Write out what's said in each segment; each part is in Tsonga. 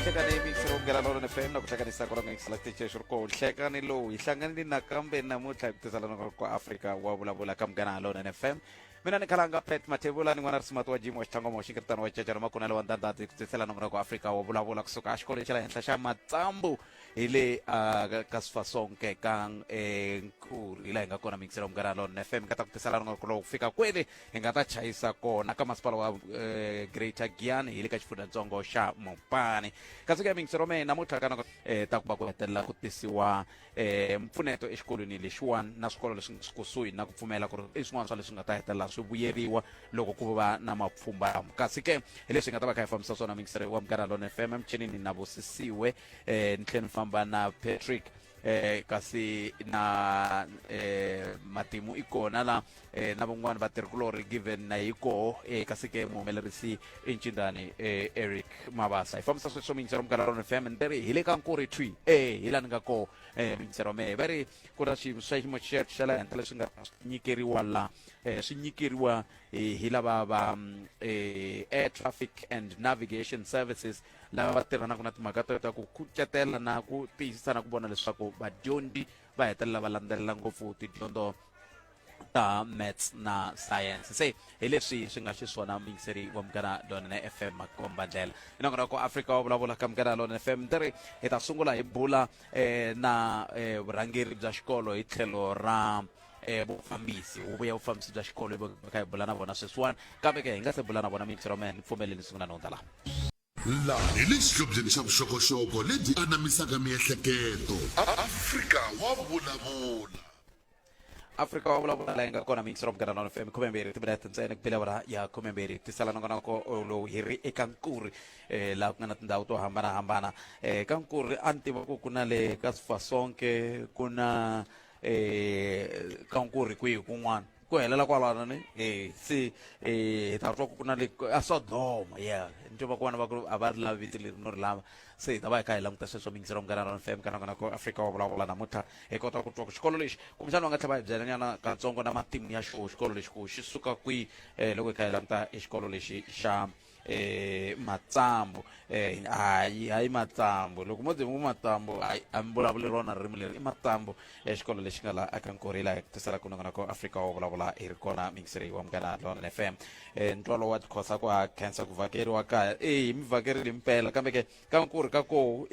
Hlekani mixer wa Munghana Lonene FM na ku hlanganisa kwala nga xisala xitichi xi ri koho. Nhlekani lowu hi hlanganile nakambe namuntlha hi ku tisela nongonoko wa Afrika wa vulavula ka Munghana Lonene FM. Mina ni khalanga Pat Mathebula ni n'wana Risimati wa Jim wa Xitlangoma wa Xinkiritano wa Cecana Makunele wa Ndandati ku tisela nongonoko wa Afrika wa vulavula kusuka exikolweni xa le henhla xa Matsambu hi le ka Sifasonke ka Nkuri hi laha hi nga kona mixer wa Munghana Lonene FM hi nga ta ku tisela nongonoko lowu ku fika kwele hi nga ta chayisa kona ka masipala wa Greater Giyani hi le ka xifundzhantsongo xa Mopani. Kasi ka mingisero me namuntlha ka nako ta ku va ku hetelela ku tisiwa mpfuneto exikolweni lexiwani na swikolo leswi nga kusuhi na ku pfumela ku ri i swin'wana swa leswi nga ta hetelela swi vuyeriwa loko ku va na mapfhumba lama. Kasi ke hi leswi hi nga ta va kha hi fambisa swona mingisero wa Munghana Lonene FM emichinini na Vusisiwe ni tlhela ni famba na Patrick kasi na matimu i kona la na van'wani vatirhikulorhi Given na hi koho kasi ke muhumelerisi i Ncindani Eric Mabasa. Hi fambisa sweswo miyingisero Munghana Lonene FM ni ri hi le ka Nkuri thwi hi la ni nga koho miyingisero mehe va ri ku na xiyimo swa xiyimo xa le henhla leswi nga nyikeriwa la swi nyikeriwa hi lava va Air Traffic and Navigation Services lava va tirhanaka na timhaka to ta ku kucetela na ku tiyisisa na ku vona leswaku vadyondzi va hetelela va landzelela ngopfu tidyondzo ta maths na science. Se hi leswi swi nga xiswona muyingiseri wa Munghana Lonene FM makomba ndlela i nongonoko Afrika wa vulavula ka Munghana Lonene FM. Ni ri hi ta sungula hi bula na vurhangeri bya xikolo hi tlhelo ra vufambisi, huvo ya vufambisi bya xikolo hi kha hi bula na vona sweswiwani, kambe ke hi nga se bula na vona muyingiseri wa mehe ni pfumeleli ni sungula ni hundza laha. Laha hi le xihlobyeni xa vuxokoxoko lebyi anamisaka miehleketo. Afrika wa vulavula. Afrika wa vulavula laha yi nga kona mixer of Munghana FM 12 timinete ntsena ku bile awara ya 12 tisala nongonoko lowu hi ri eka Nkuri laha ku nga na tindhawu to hambanahambana ka Nkuri a ni tiva ku ku na le ka Sifasonke ku na ka Nkuri kwihi kun'wana ku helela kwalano ni se hi ta twa ku ku na le a Sodoma yeah ni twa vakokwana va ku a va ri lavi vito leri no ri lava se hi ta va hi kha hi languta sweswo miyingiselo Munghana Lonene FM ka nongonoko Afrika wa vulavula namuntlha hi kota ku twa ku xikolo lexi kumbexana va nga tlhela va hi byela nyana katsongo na matimu ya xoho xikolo lexi ku xi suka kwihi loko hi kha hi languta e xikolo lexi xa Matsambu hayi hayi Matsambu loko mo ze mi ku Matsambu hayi a mi vulavuli rona ririmi leri i Matsambu xikolo lexi nga laha aka Nkori laha ku tisela ku nongonoko Afrika wa vulavula hi ri kona miyingiseri wa Munghana Lonene FM ntwalo wa tikhosa ku ha khensa ku vhakeriwa kaya hi mi vhakerile impela kambe ke ka Nkuri ka koho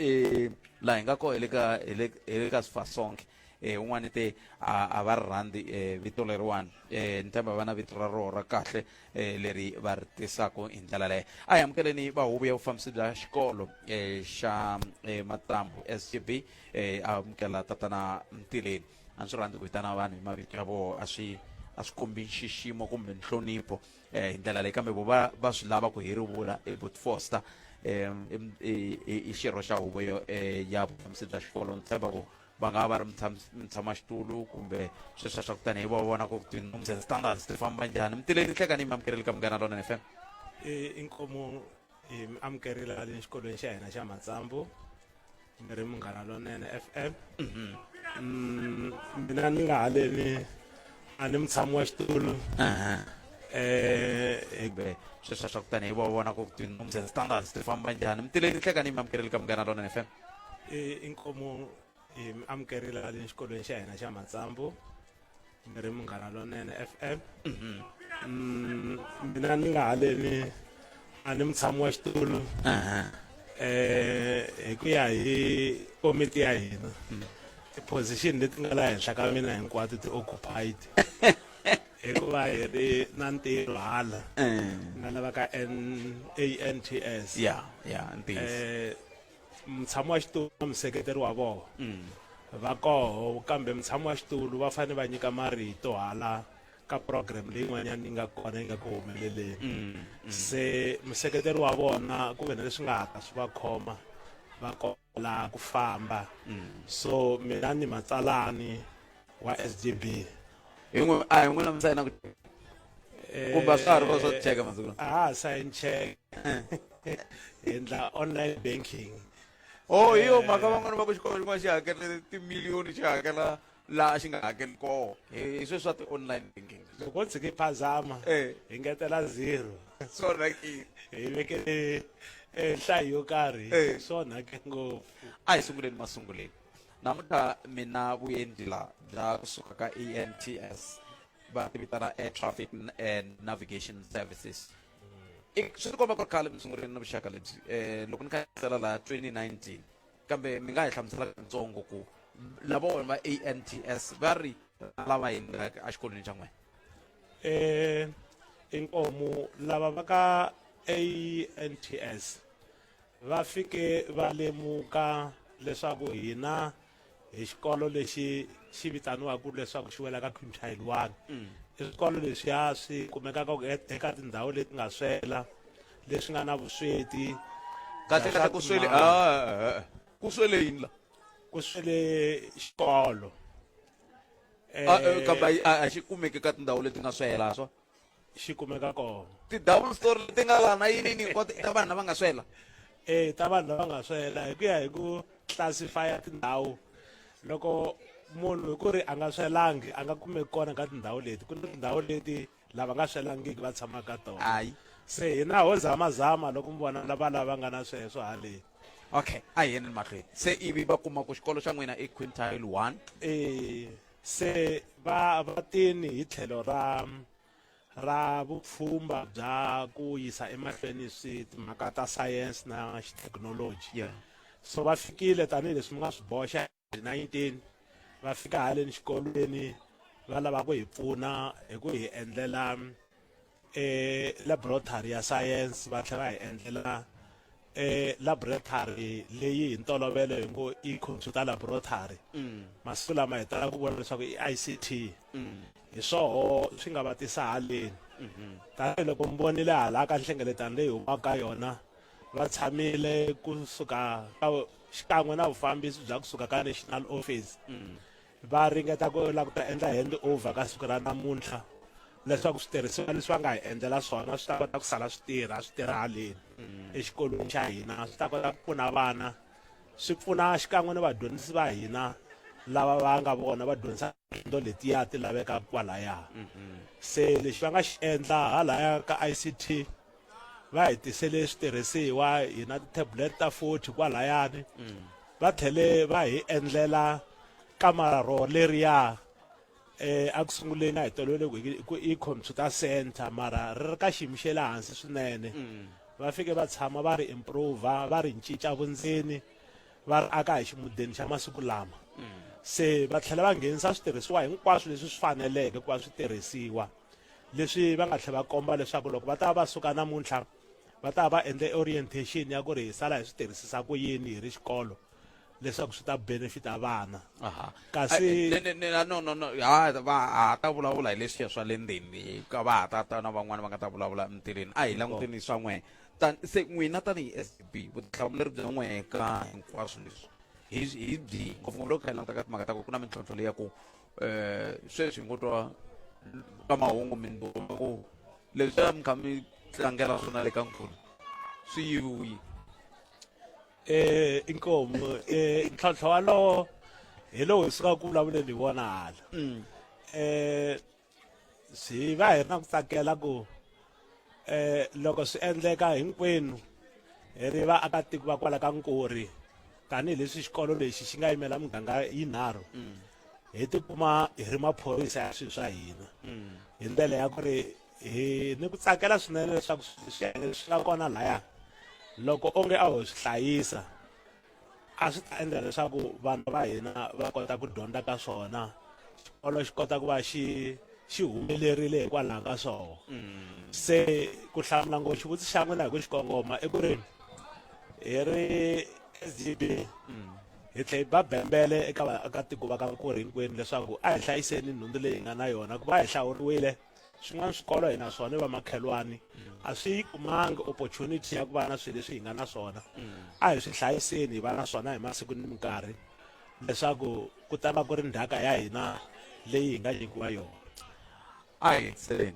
laha hi nga koho hi le ka hi le hi le ka Sifasonke un'wana te a va ri rhandzi vito leriwani ni tshemba va na vito ra roho ra kahle leri va ri tisaka hi ndlela leyo. A hi amukeleni va huvo ya vufambisi bya xikolo xa Matsambu SGB amukela tatana Mtileni. A ndzi rhandzi ku vitana vanhu hi mavito ya vona, a swi kombi nxiximo kumbe nhlonipho hi ndlela leyi, kambe vo va va swi lava ku hi ri vula i Bot Foster i xirho xa huvo ya vufambisi bya xikolo. Ni tshemba ku va nga va ri mutshamaxitulu kumbe sweswo swa ku tanihi va vona ku ti-norms and standards ti famba njhani. Mtileni Nhlekani mi amukerile ka Munghana Lonene FM. Inkomu hi mi amukerile haleni xikolweni xa hina xa Matsambu mi ri Munghana Lonene FM. Mina ni nga haleni a ni mutshami wa xitulu kumbe sweswo swa ku tanihi va vona ku ti-norms and standards ti famba njhani. Mtileni Nhlekani mi amukerile ka Munghana Lonene FM. Inkomu hi mi amukerile haleni xikolweni xa hina xa Matsambu mi ri Munghana Lonene FM. Mina ni nga haleni a ni mutshami wa xitulu hi ku ya hi komiti ya hina ti-position leti nga la henhla ka mina hinkwato ti occupied hikuva hi ri na ntirho hala nga lava ka ANTS. Ya ya ntiyiso. Mutshami wa xitulu na museketeri wa vona va koho, kambe mutshami wa xitulu va fanele va nyika marito hala ka program leyin'wanyana yi nga kona yi nga ku humeleleni. Se museketeri wa vona ku ve na leswi nga hatla swi va khoma va kola ku famba. So mina ni matsalani wa SGB. Hi n'wi a hi n'wi na mi sayina ku kumbe a swa ha ri kona swa ticheke masiku lawa? A ha sign check. Hi endla online banking. Oh, hi yo mhaka van'wana va ku xikolo xin'wana xi hakela timiliyoni xi hakela. Laha xi nga hakeli koho hi sweswi swa ti-online banking. Loko wo tshika i phazama, hi ngetela zero. Swi onhakile. Hi vekele nhlayo yo karhi. Swi onhake ngopfu. A hi sunguleni masunguleni. Namuntlha mina vuendli la bya kusuka ka ANTS, va ti vitana Air Traffic and Navigation Services. I swi tikomba ku ri khale mi sungurile na vuxaka lebyi, loko ni kha tsala laha 2019, kambe mi nga hi hlamusela katsongo ku lavawani va ANTS va ri lava yini exikolweni xa n'wina? Inkomu, lava va ka ANTS va fike va lemuka leswaku hina hi xikolo lexi xi vitaniwaka leswaku xi wela ka quintile 1. I swikolo leswiya swi kumekaka eka tindhawu leti nga swela, leswi nga na vusweti. Kahle kahle ku swele, ku swele yini la? Ku swele xikolo. Kambe a xi kumeki ka tindhawu leti nga swela swa? Xi kumeka kona. Ti-double story leti nga lana yini yini hinkwato ta vanhu lava nga swela? Ta vanhu lava nga swela hi ku ya hi ku classify tindhawu. Loko munhu hi ku ri a nga swelangi, a nga kumeki kona ka tindhawu leti. Ku na tindhawu leti lava nga swelangiki va tshamaka ka tona. Hayi. Se hina ho zamazama loko mi vona lava lava nga na sweswo haleni. Okay, a hi yeni mahlweni. Se ivi va kuma ku xikolo xa n'wina i quintile 1. Se va tini hi tlhelo ra vupfhumba bya ku yisa emahlweni swi timhaka ta science na xithekinoloji. So va fikile tanihileswi mi nga swi boxa 19, va fika haleni xikolweni va lava ku hi pfuna hi ku hi endlela laboratory ya science, va tlhela va hi endlela laboratory leyi hi ntolovelo hi ngo i computer laboratory. Masiku lama hi tala ku vona leswaku i ICT. Hi swoho swi nga va tisa haleni. Tanihiloko mi vonile hala ka nhlengeletano leyi humaka ka yona, va tshamile kusuka ka xikan'we na vufambisi bya kusuka ka National Office. Va ringeta ku lava ku ta endla hand over ka siku ra namuntlha leswaku switirhisiwa leswi va nga hi endlela swona swi ta kota ku sala swi tirha, swi tirha haleni exikolweni xa hina, swi ta kota ku pfuna vana, swi pfuna xikan'we ni vadyondzisi va hina lava va nga vona va dyondzisa tidyondzo letiya ti lavekaka kwalaya. Se lexi va nga xi endla halaya ka ICT, va hi tisele switirhisiwa, hi na ti-tablet ta 40 kwalayani. Va tlhele va hi endlela kamara ro leriya. A ku sunguleni a hi tolovele ku ku i computer center, mara ri ri ka xiyimo xa le hansi swinene. Va fike va tshama va ri improve, va ri cinca vundzeni, va ri aka hi ximudeni xa masiku lama. Se va tlhela va nghenisa switirhisiwa hinkwaswo leswi swi faneleke ku va swi tirhisiwa, leswi va nga tlhela va komba leswaku loko va ta va suka namuntlha va ta va endle orientation ya ku ri hi sala hi swi tirhisisa ku yini hi ri xikolo leswaku swi ta benefita vana. Kasi No, no, no, ha va ha ta vulavula hi leswiya swa le ndzeni, ka va ha ta ta na van'wani va nga ta vulavula mintirhweni. A hi languteni swa n'wehe. Se n'wina tanihi SGB, vutihlamuleri bya n'wehe ka hinkwaswo leswi hi byihi, ngopfungopfu loko kha hi languta ka timhaka ta ku ku na mintlhontlho leyi ya ku sweswi hi ngo twa ka mahungu mindhuma ku leswi a mi kha mi tlangela swona le ka nkulu swi yiviwile? Inkomu, ntlhontlho walowo hi lowu hi sukaka ku vulavuleni hi wona hala. Swi va hi ri na ku tsakela ku loko swi endleka hinkwenu hi ri vaakatiko va kwala ka Nkori, tanihileswi xikolo lexi xi nga yimela muganga yinharhu, hi tikuma hi ri maphorisa ya swilo swa hina hi ndlela ya ku ri hi ni ku tsakela swinene leswaku swiyenge swi nga kona laya, loko onge a ho swi hlayisa a swi ta endla leswaku vanhu va hina va kota ku dyondza ka swona, xikolo xi kota ku va xi humelerile hikwalaho ka swona. Se ku hlamula ngopfu xivutiso xa n'wina hi ku xi kongoma i ku ri hi ri SGB hi tlhela hi ba bembele eka vaakatiko va ka Nkori hinkwenu leswaku a hi hlayiseni nhundzu leyi hi nga na yona, ku va hi hlawuriwile. Swin'wana swikolo hi na swona vamakhelwani a swi yi kumangi opportunity ya ku va na swilo leswi hi nga na swona. A hi swi hlayiseni hi va na swona hi masiku ni minkarhi leswaku ku ta va ku ri ndzhaka ya hina leyi hi nga nyikiwa yona. A hi hetiseni,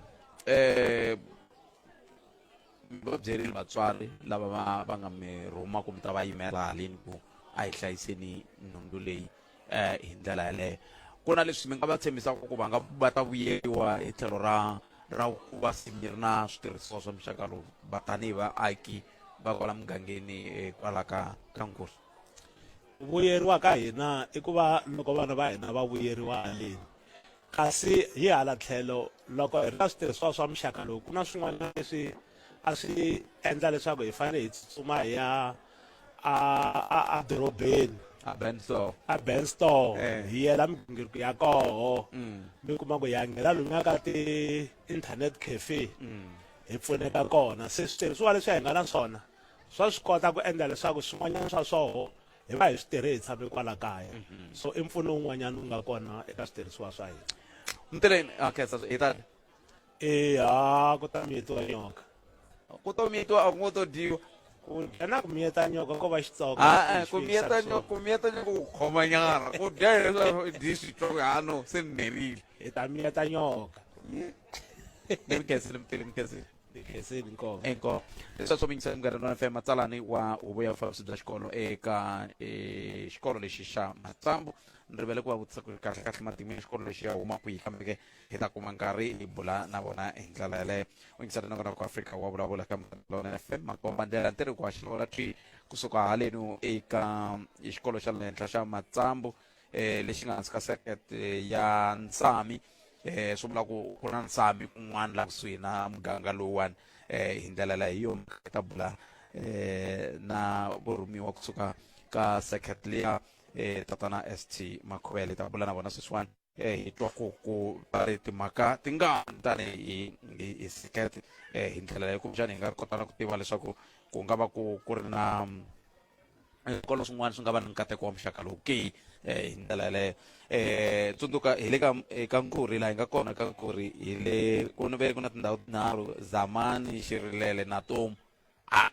va byerile vatswari lava va nga mi rhuma ku mi ta va yimela haleni ku a hi hlayiseni nhundzu leyi hi ndlela yaleyo. Ku na leswi mi nga va tshembisaka ku va nga va ta vuyeriwa hi tlhelo ra ra ku va se mi ri na switirhisiwa swa muxaka lowu va tanihi vaaki va kwala mugangeni eh, kwala ka ka Nkusu? Ku vuyeriwa ka hina i ku va loko vana va hina va vuyeriwa haleni kasi hi hala tlhelo loko hi ri na switirhisiwa swa muxaka lowu ku na swin'wana leswi a swi endla leswaku hi fanele hi tsutsuma hi ya a a a dorobeni a benso a benstore Eh. hi yela migingiriko ya koho mi kuma ku hi ya nghena lomuya ka ti-internet cafe hi pfuneka kona se switirhisiwa leswi hi nga na swona swa swi kota ku endla leswaku swin'wanyana swa swoho hi va hi swi tirhe hi tshame kwala kaya so i mpfuno wun'wanyana wu nga kona eka switirhisiwa swa hina Mtireni okay so hi ta eya ku ta miyetiwa nyoka ku to miyetiwa a ku ngo to dyiwa ku dya na ku miyeta nyoka ko va xitsonga a ku miyeta nyoka ku miyeta nyoka ku khoma nyana ku dya hi leswaku dyi swi twa ku hano se ni nerile hi ta miyeta nyoka ni mi khensile mutili mi khensile ni khensile inkomu inkomu leswi swo mingisa munghana lona fm matsalani wa huvo ya vufambisi bya xikolo eka eh, xikolo lexi xa matsambu ni rivele ku va vutisa ku kahle kahle matimu ya xikolo lexi ya huma kwihi kambe ke hi ta kuma nkarhi hi bula na vona hi ndlela yaleyo u yingisela nongonoko wa Afrika wa vulavula ka Lona FM makomba ndlela ntirho wa xilola thwi kusuka halenu eka xikolo xa le henhla xa Matsambu eh lexi nga hansi ka circuit eh, ya Nsami eh swi vula ku ku na Nsami kun'wana la kusuhi na muganga lowuwani eh hi ndlela leyi hi yo mhaka ta bula eh na vurhumiwa kusuka ka circuit liya eh tatana ST Makhuvele ta bula na vona sweswiwani eh, hi twa ku ku va ri timhaka tingani tanihi hi hi sekete eh, hi ndlela leyi kumbexana hi nga kota na ku tiva leswaku ku nga va ku ku ri na swikolo swin'wana swi nga va na nkateko wa muxaka lowu ke eh, hi ndlela yaleyo eh tsundzuka hi le ka eka Nkurhi laha hi nga kona ka Nkurhi hi le ku ni ve ku na tindhawu tinharhu Zamani Xirilele na Tomu ah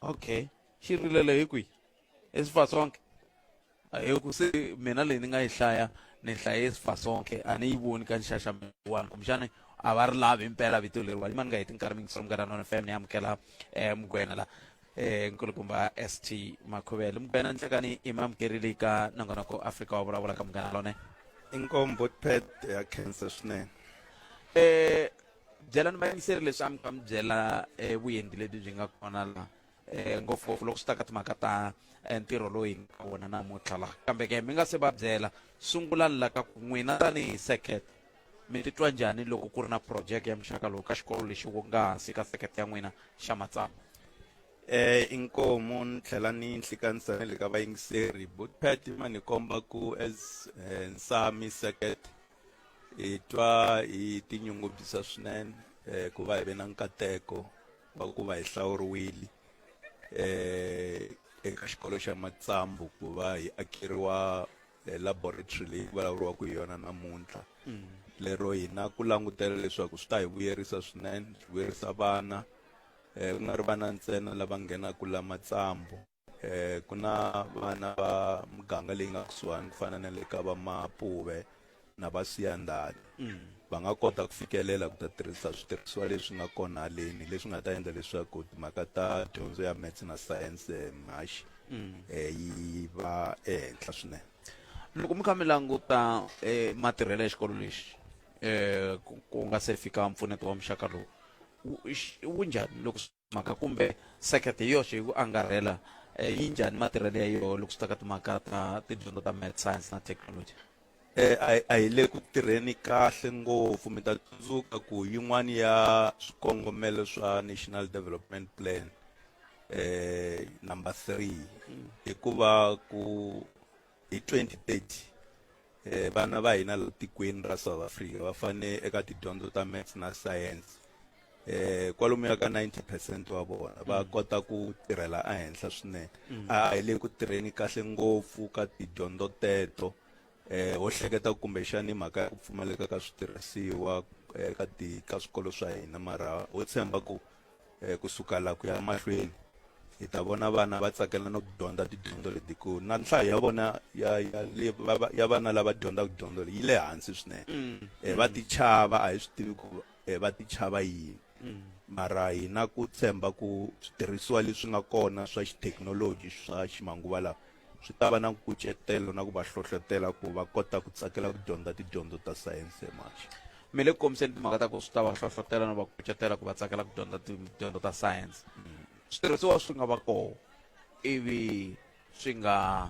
okay Xirilele hi kwihi eSifasonke hi ku se mina leyi ni nga yi hlaya ni hlaye Sifasonke a ni yi voni ka nxaxamelo wani kumbexani a va ri lavi impela vito leriwani ma ni nga heti nkarhi mingiselo munghana nona fm ni amukela um mugwena la um nkulukumba st makhuvele mugwena nhlekani i mi amukerile ka nongonoko afrika wa vulavula ka munghana lone inkombo pet ya khensa swinene um byelani vayingiseri leswi a mi kha mi byela um vuendli lebyi byi nga kona la eh, ngopfungopfu loko swi ta ka timhaka ta eh, ntirho lowu hi nga wona namuntlha laha kambe ke mi nga se va byela sungulani la ka ku n'wina tanihi sekete mi titwa njhani loko ku ri na project ya muxaka lowu ka xikolo lexi wu nga hansi ka sekete ya n'wina xa matsama Eh inkomu ni tlhela ni nhlikanisa na le ka vayingiseri Bootpad ma ni komba ku as eh, Nsami Circuit hi twa hi tinyungubyisa swinene eh, ku va hi ve na nkateko wa ku va hi hlawuriwile eh eka xikolo xa Matsambu ku va hi akeriwa eh, laboratory leyi ku vulavuriwaka hi yona namuntlha lero hina ku langutela leswaku swi ta hi vuyerisa swinene swi vuyerisa vana eh ku nga ri vana ntsena lava nghenaka la Matsambu eh ku na vana va muganga leyi nga kusuhani ku fana na le ka va Mapuve na va Siyandhani va nga kota ku fikelela ku ta tirhisa switirhisiwa leswi nga kona haleni leswi nga ta endla leswaku timhaka ta dyondzo ya maths na science eh, mhaxi eh, yi va ehenhla swinene loko mi kha mi languta eh, matirhelo ya xikolo lexi eh, ku ku nga se fika mpfuneto wa muxaka lowu wu- xi- wu njhani loko mhaka kumbe circuit hi yoxe hi ku angarhela eh, yi njhani matirhelo ya yoho loko swi ta ka timhaka ta tidyondzo ta math science na technology Eh, a hi le ku tirheni kahle ngopfu mi ta tsundzuka ku yin'wani ya swikongomelo swa national development plan eh number 3 i ku va ku hi 2030 eh vana va hina la tikweni ra South Africa va fane eka tidyondzo ta maths na science eh kwalomuya ka 90% wa vona va kota ku tirhela ehenhla swinene a hi le ku tirheni kahle ngopfu ka tidyondzo teto eh ho hleketa kumbexani mhaka ya ku pfumaleka ka switirhisiwa eka ti ka swikolo swa hina mara ho tshemba ku eh, kusuka la ku ya mahlweni hi ta vona vana va tsakela no dyondza tidyondzo leti ku na nhlayo ya vona ya ya le ya vana lava dyondzaka dyondzo leyi yi le hansi swinene eh, va ti chava a hi swi tivi ku eh, va ti chava yini mara hi na ku tshemba ku switirhisiwa leswi nga kona swa xithekinoloji swa ximanguva lawa Swi ta va na nkucetelo na ku va hlohlotela ku va kota ku tsakela ku dyondza tidyondzo ta sayense muhaxi. Mi le ku kombiseni timhaka ta ku swi ta va hlohlotela no va kucetela ku va tsakela ku dyondza tidyondzo ta sayense. Switirhisiwa swi nga va koho ivi swi nga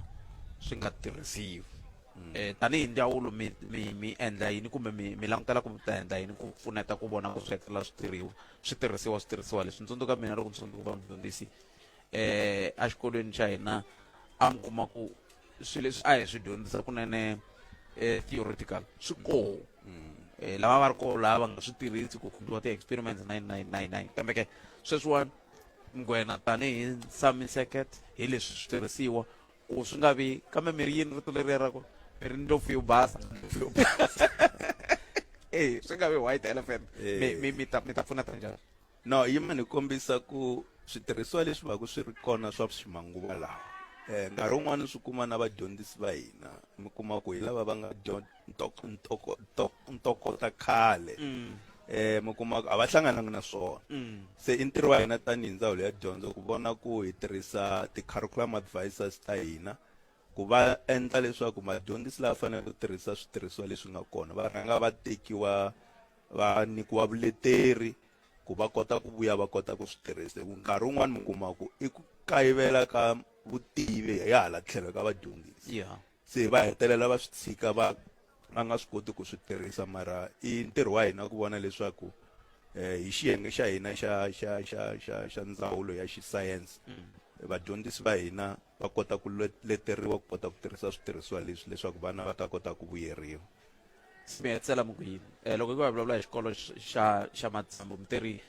swi nga tirhisiwi. Tanihi ndzawulo mi mi mi endla yini kumbe mi mi langutela ku ta endla yini ku pfuneta ku vona ku swi hetelela swi tirhiwa switirhisiwa switirhisiwa leswi? Ni tsundzuka mina loko ni sungula ku va mudyondzisi exikolweni xa hina a mi kuma ku swilo leswi a hi swi dyondzisa kunene theoretical swi koho lava va ri koho lava va nga swi tirhisi ku endliwa ti-experiments 9999. Kambe ke sweswiwani ngwena tanihi Nsami Circuit hi leswi switirhisiwa ku swi nga vi kambe mi ri yini rito leriya ra ku mi ri ndlopfu yo basa, e swi nga vi white elephant, mi ta pfuneta njhani? No, yima ni kombisa ku switirhisiwa leswi va ku swi ri kona swa ximanguva lawa, nkarhi wun'wani swi kuma na vadyondzisi va hina, mi kuma ku hi lava va nga ntokota khale, mi kuma ku a va hlangananga na swona. Se i ntirho wa hina tanihi ndzawulo ya dyondzo ku vona ku hi tirhisa ti-curriculum advisors ta hina ku va endla leswaku vadyondzisi lava faneleke ku tirhisa switirhisiwa leswi nga kona va rhanga va tekiwa, va nyikiwa vuleteri ku va kota ku vuya va kota ku swi tirhisa. Hi ku nkarhi wun'wani mi kuma ku i ku kayivela ka vutivi hi hala tlhelo ka vadyondzisi, se va hetelela va swi tshika, va nga swi koti ku swi tirhisa. Mara i ntirho wa hina ku vona leswaku hi xiyenge xa hina xa ndzawulo ya xisayense, vadyondzisi va hina va kota ku leteriwa ku kota ku tirhisa switirhisiwa leswi leswaku vana va ta kota ku vuyeriwa. Mi hetisela mi ku yini loko hi ku va vulavula hi xikolo xa Matsambu? Mi teri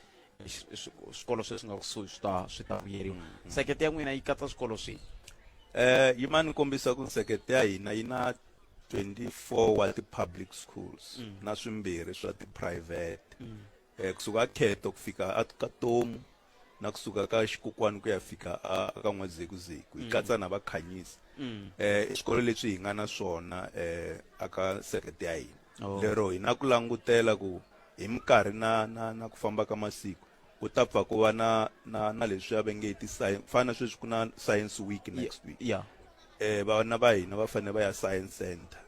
swikolo sweswi nga kusuhi swi ta vuyeriwa. Sekete ya n'wina yi katsa swikolo swihi? Yimani kombisa ku sekete ya hina yi na 24 wa ti-public schools na swimbirhi swa ti-private, kusuka Kheto ku fika a ka Tomu na kusuka ka Xikukwani ku ya fika a ka N'wazekuzeku, hi katsa na Vakhanyisi. I swikolo leswi hi nga na swona aka sekete ya hina. Lero hi na ku langutela ku hi minkarhi na ku famba ka masiku ku ta pfa ku va na leswi va nge i ti-science, fana na sweswi ku na Science Week next week. Vana va hina va fanele va ya science center,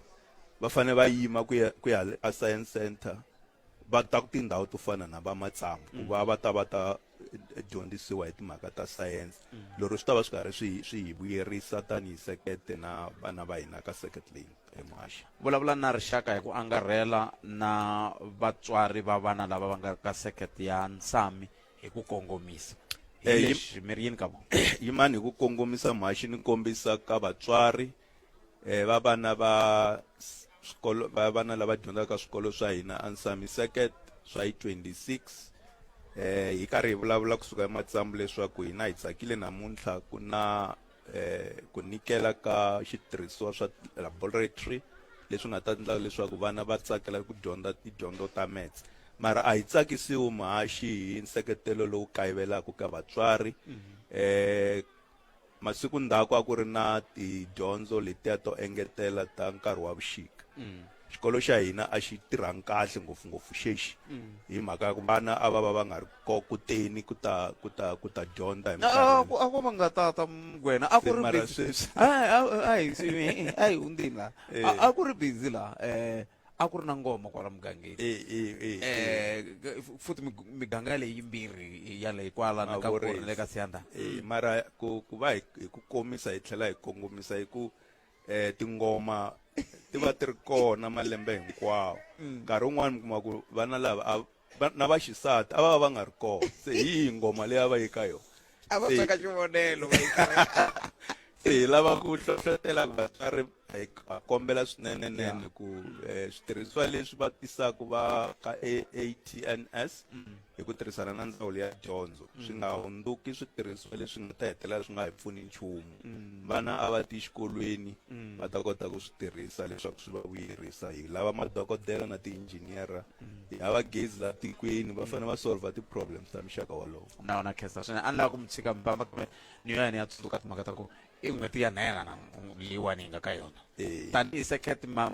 va fanele va yima ku ya a science center, va ta ku tindhawu to fana na va Matsambu ku va ta dyondzisiwa hi timhaka ta science. Lero swi ta va swi karhi swi hi vuyerisa tanihi sekete na vana va hina ka sekete leyi emuhaxi. Vulavula na rixaka hi ku angarhela na vatswari va vana lava va nga ka sekete ya Nsami hi ku kongomisa hi leswi mi ri yini ka vona? Yimani hi ku kongomisa muhaxi, ni kombisa ka vatswari va vana va swikolo, va vana lava dyondzaka swikolo swa hina Ansami Circuit swa hi 26, hi karhi hi vulavula kusuka eMatsambu leswaku hina hi tsakile namuntlha ku na ku nyikela ka xitirhisiwa swa laboratory leswi nga ta endla leswaku vana va tsakela ku dyondza tidyondzo ta maths. Mara a hi tsakisiwi muhaxi hi nseketelo lowu kayivelaka ka vatswari. Masiku ndzhaku a ku ri na tidyondzo letiya to engetela ta nkarhi wa vuxika. Xikolo xa hina a xi tirhangi kahle ngopfungopfu xexi hi mhaka ya ku vana a va va va nga ri ku teni ku ta dyondza hi minkarhi. A ku va nga tata Mugwena a ku ri busy. A hi a hi hundzini la, a ku ri busy la, a ku ri na ngoma kwala mugangeni. Futhi miganga leyi yimbirhi ya leyi kwala na ka le ka Siyanda. Mara ku va hi ku komisa hi tlhela hi kongomisa hi ku tingoma ti va ti ri kona malembe hinkwawo. Nkarhi wun'wani mi kuma ku vana lava na va xisati a va va va nga ri kona, se hi yihi ngoma leyi a va yi ka yona? A va sweka xivonelo. Se hi lava ku hlohlotela vatswari, hi kombela swinene nene ku switirhisiwa leswi va tisaka va ka ATNS hi ku tirhisana na ndzawulo ya dyondzo swi nga hundzuki switirhisiwa leswi nga ta hetelela swi nga hi pfuni nchumu. Vana a va ti xikolweni va ta kota ku swi tirhisa leswaku swi va vuyerisa. Hi lava madokodela na ti-engineer, hi hava gezi laha tikweni, va fanele va solve ti-problems ta muxaka wolowo. Na wona khensa swinene, a ni lava ku mi tshika mi famba kambe ni yo ya ni ya tsundzuka timhaka ta ku i n'hweti ya nhenha na leyiwani hi nga ka yona. Tanihi sekete ma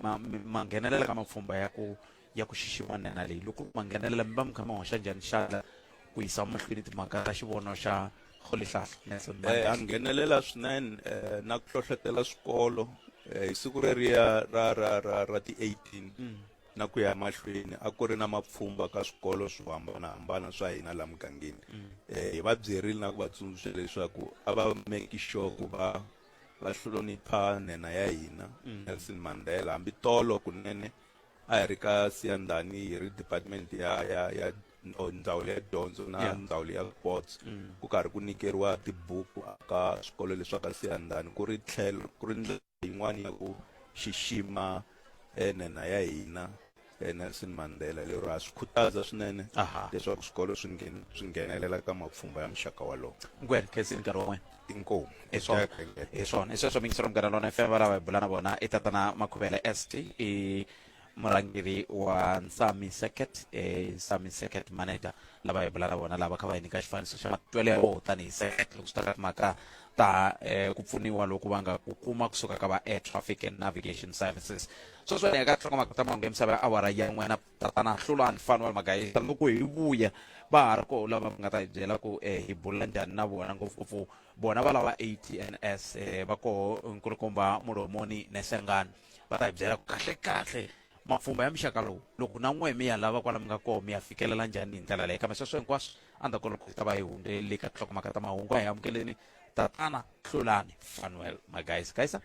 nghenelela ka mapfhumba ya ku xixima nhenha leyi. Loko ma nghenelela mi va mi kha mi hoxa njhani xandla ku yisa mahlweni timhaka ta xivono xa Rolihlahla Nelson Eh, Mandela. a nghenelela swinene eh, na ku hlohlotela swikolo eh, hi siku reriya ra ra ra ra ti 18 na ku ya mahlweni a ku ri na mapfhumba ka swikolo swo hambanahambana swa hina la mugangeni eh, hi va byerile na ku va tsundzuxa leswaku a va make sure ku va va hlonipha nhenha ya hina Nelson Mandela hambi tolo kunene a hi ri ka Siyandhani hi ri department ya ya ya or ndzawulo ya dyondzo na Yeah. ndzawulo ya sports ku karhi ku nyikeriwa tibuku ka swikolo leswa ka Siyandhani ku ri tlhelo ku ri ndlela yin'wana ya ku xixima eh, nhenha ya hina eh, Nelson Mandela lero ha swi khutaza swinene Aha. leswaku swikolo swi nghen- swi nghenelela ka mapfhumba ya muxaka walowo Ngwena khensini nkarhi wa wena. inkomu Hi swona. Hi swona. Hi sweswo mingisero Munghana Lona FM va lava hi bula na vona i tatana Makhuvele ST i murhangeri wa Nsami Circuit eh Nsami Circuit manager lava hi bula na vona lava kha va hi nyika xifaniso xa matwelo ya vona tanihi circuit loko swi ta ka timhaka ta eh, ku pfuniwa loku va nga ku kuma kusuka ka va Air Traffic and Navigation Services. Sweswi hi ya ka nhlokomhaka ta mahungu ya misava ya awara ya n'wina tatana Hlulani Fanuel Magayisa loko hi vuya va ha ri koho lava va nga ta hi byela ku eh, hi bula njhani na vona ngopfungopfu vona va lava ATNS eh, va koho nkulukumba Mulomoni Nesengani va ta hi byela ku kahle kahle mapfhumba ya muxaka lowu loko na n'we mi ya lava kwala mi nga koho mi ya fikelela njhani hi ndlela leyi kambe sweswo hinkwaswo endzhaku ka loko hi ta va hi hundzele ka tinhlokomhaka ta mahungu a hi amukeleni tatana Hlulani Fanuel Magayisa Gayisa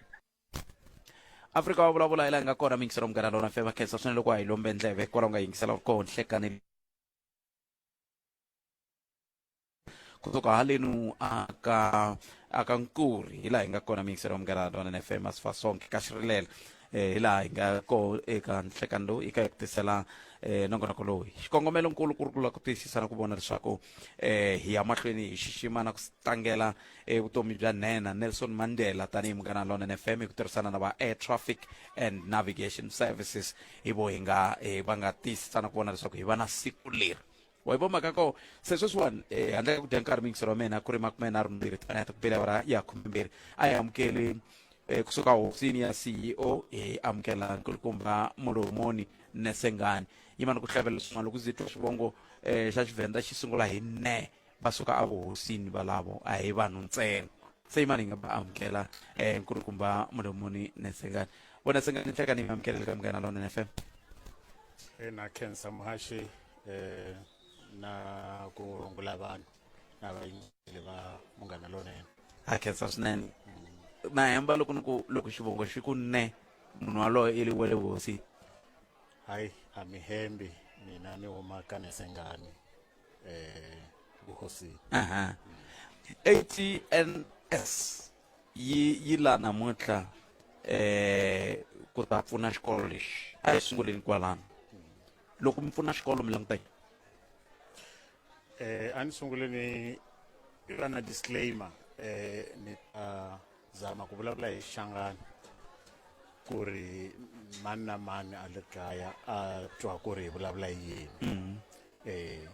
Afrika wa vulavula hi laha hi nga kona mingiselo munghana lona fema khensa swinene loko a hi lombe ndleve kwala u nga yingisela koho nhlekani kusuka halenu aka aka nkuri hi laha hi nga kona mingiselo munghana lona FM asifasonke ka xirilela eh, hi laha hi nga koho eka nhlekani lowu hi ka hi ku tisela eh, nongonoko lowu xikongomelo nkulu ku ri ku lava ku tiyisisa na ku vona leswaku eh, hi ya mahlweni hi xixima na ku tlangela eh, vutomi bya nhenha Nelson Mandela tanihi munghana Lonene FM hi ku tirhisana na va Air Traffic and Navigation Services hi vo hi nga eh, va nga tiyisisa na ku vona leswaku hi va na siku leri wa yi vo mhaka ko se sweswiwani eh, handle ka ku dya nkarhi mingiselo wa mina ku ri 22 timinete ku bele awara ya 12 a hi amukeli eh, kusuka hofisini ya CEO hi amukela nkulukumba Mulomoni Nesengani yimani ku hlavelela swin'wana loko ndzi twa xivongo eh, xa Xivhenda xi sungula hi ne va suka evuhosini valavo a hi vanhu ntsena se yimani hi nga va amukela eh, nkulukumba Mulomoni Nesengani vona Nesengani nhlekani mi amukelele ka Munghana Lonene FM. Na khensa muhaxi eh, na ku rungula vanhu na vayingiseli va Munghana Lonene. Ha khensa swinene na hemba loko ni ku loko xivongo xi ku ne munhu waloye i le wa le vuhosini. Hayi a mi hembi mina ni huma ka Nesengani eh vuhosini. Aha. ATNS yi yi la namuntlha eh ku ta pfuna xikolo lexi a hi sunguleni kwalano loko mi pfuna xikolo mi languta yini? Eh a ni sungule ni va na disclaimer eh ni ta zama ku vulavula hi Xangani ku ri mani na mani a le kaya a twa ku ri hi vulavula hi yini. Eh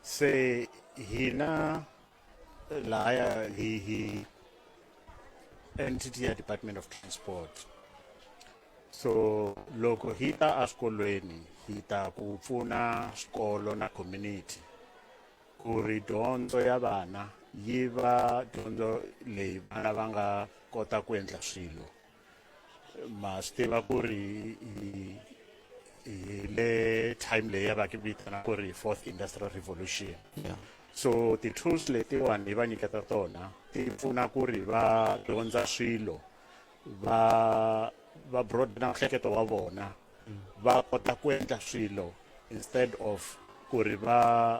se hina lahaya hi hi entity ya Department of Transport so loko hi ta eswikolweni hi ta ku pfuna swikolo na community ku ri dyondzo ya vana yi va dyondzo leyi vana va nga kota ku endla swilo ma swi tiva ku ri hi hi le time leyi ya va ki vitana ku ri fourth industrial revolution Yeah. so ti-tools letiwani hi va nyiketa tona ti pfuna ku ri va dyondza swilo va va broaden nhleketo wa vona va kota ku endla swilo instead of ku ri va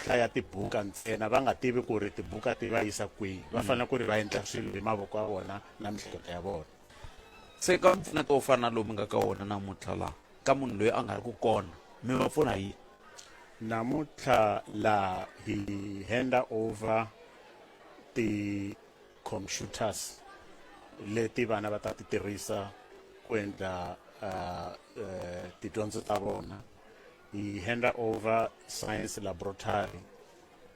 hlaya tibuka ntsena va nga tivi ku ri tibuka ti va yisa kwihi va fanele ku ri va endla swilo hi mavoko ya vona na miehleketo ya vona. Se ka mpfuneto wo fana na lowu mi nga ka wona namuntlha laha ka munhu loyi a nga ri ku kona mi va pfuna hi yini? Namuntlha laha hi handa over ti computers leti vana va ta ti tirhisa ku endla uh, uh, tidyondzo ta vona hi handa over science laboratory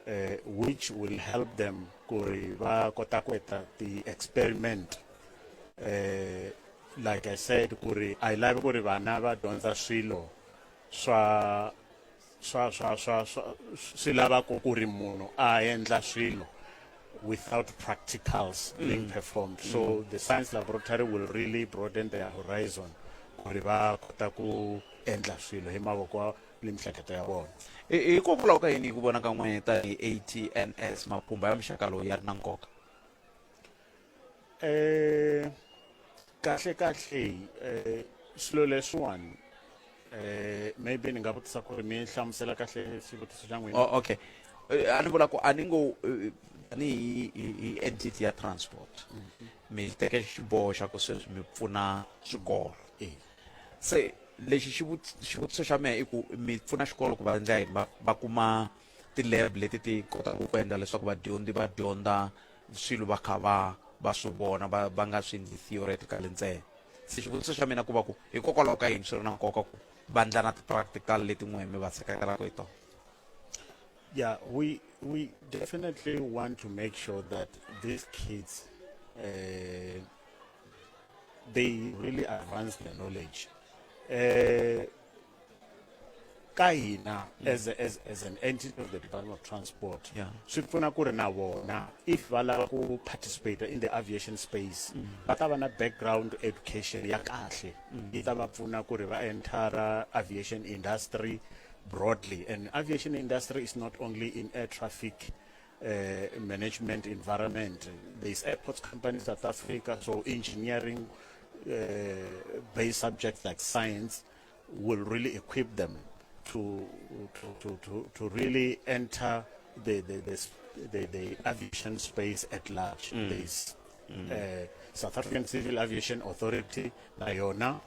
uh, which will help them ku ri va kota ku endla ti-experiment uh, like I said ku ri a hi lavi ku ri vana va dyondza swilo swa swa swa swa swa swi lavaka ku ri munhu a endla swilo without practicals being performed. So the science laboratory will really broaden their horizon ku ri va kota ku endla swilo hi mavoko ni mihleketo ya vona. Hikokwalaho ka yini hi ku vona ka n'wehe tanihi ATNS mapfhumba ya muxaka lowu ya ri na nkoka? Eh kahle kahle eh swilo leswiwani eh maybe ni nga vutisa ku ri mi hlamusela kahle xivutiso xa n'wina. Oh, okay. A ni vula ku a ni ngo tanihi hi entity ya transport mi teke xiboho xa ku sweswi mi pfuna swikolo. Se lexi xivutiso xa mehe i ku mi pfuna xikolo ku va endla yini, va kuma ti-lab leti ti kotaka ku endla leswaku vadyondzi va dyondza swilo va kha va va swi vona, va nga swi endli theoretically ntsena. Se xivutiso xa mina ku va ku hikokwalaho ka yini swi ri na nkoka ku va ndla na ti-practical leti n'wehe mi va seketelaka hi tona? Yeah, we definitely want to make sure that these kids they really advance their knowledge. Ka hina as an entity of the Department of Transport, swi pfuna ku ri na vona if va lava ku participate in the aviation space, va ta va na background education ya kahle, yi ta va pfuna ku ri va entera aviation industry broadly. And aviation industry is not only in air traffic management environment. There is airports company South Africa, so engineering based subjects like science will really equip them to really enter the aviation space at large. There is South African Civil Aviation Authority na yona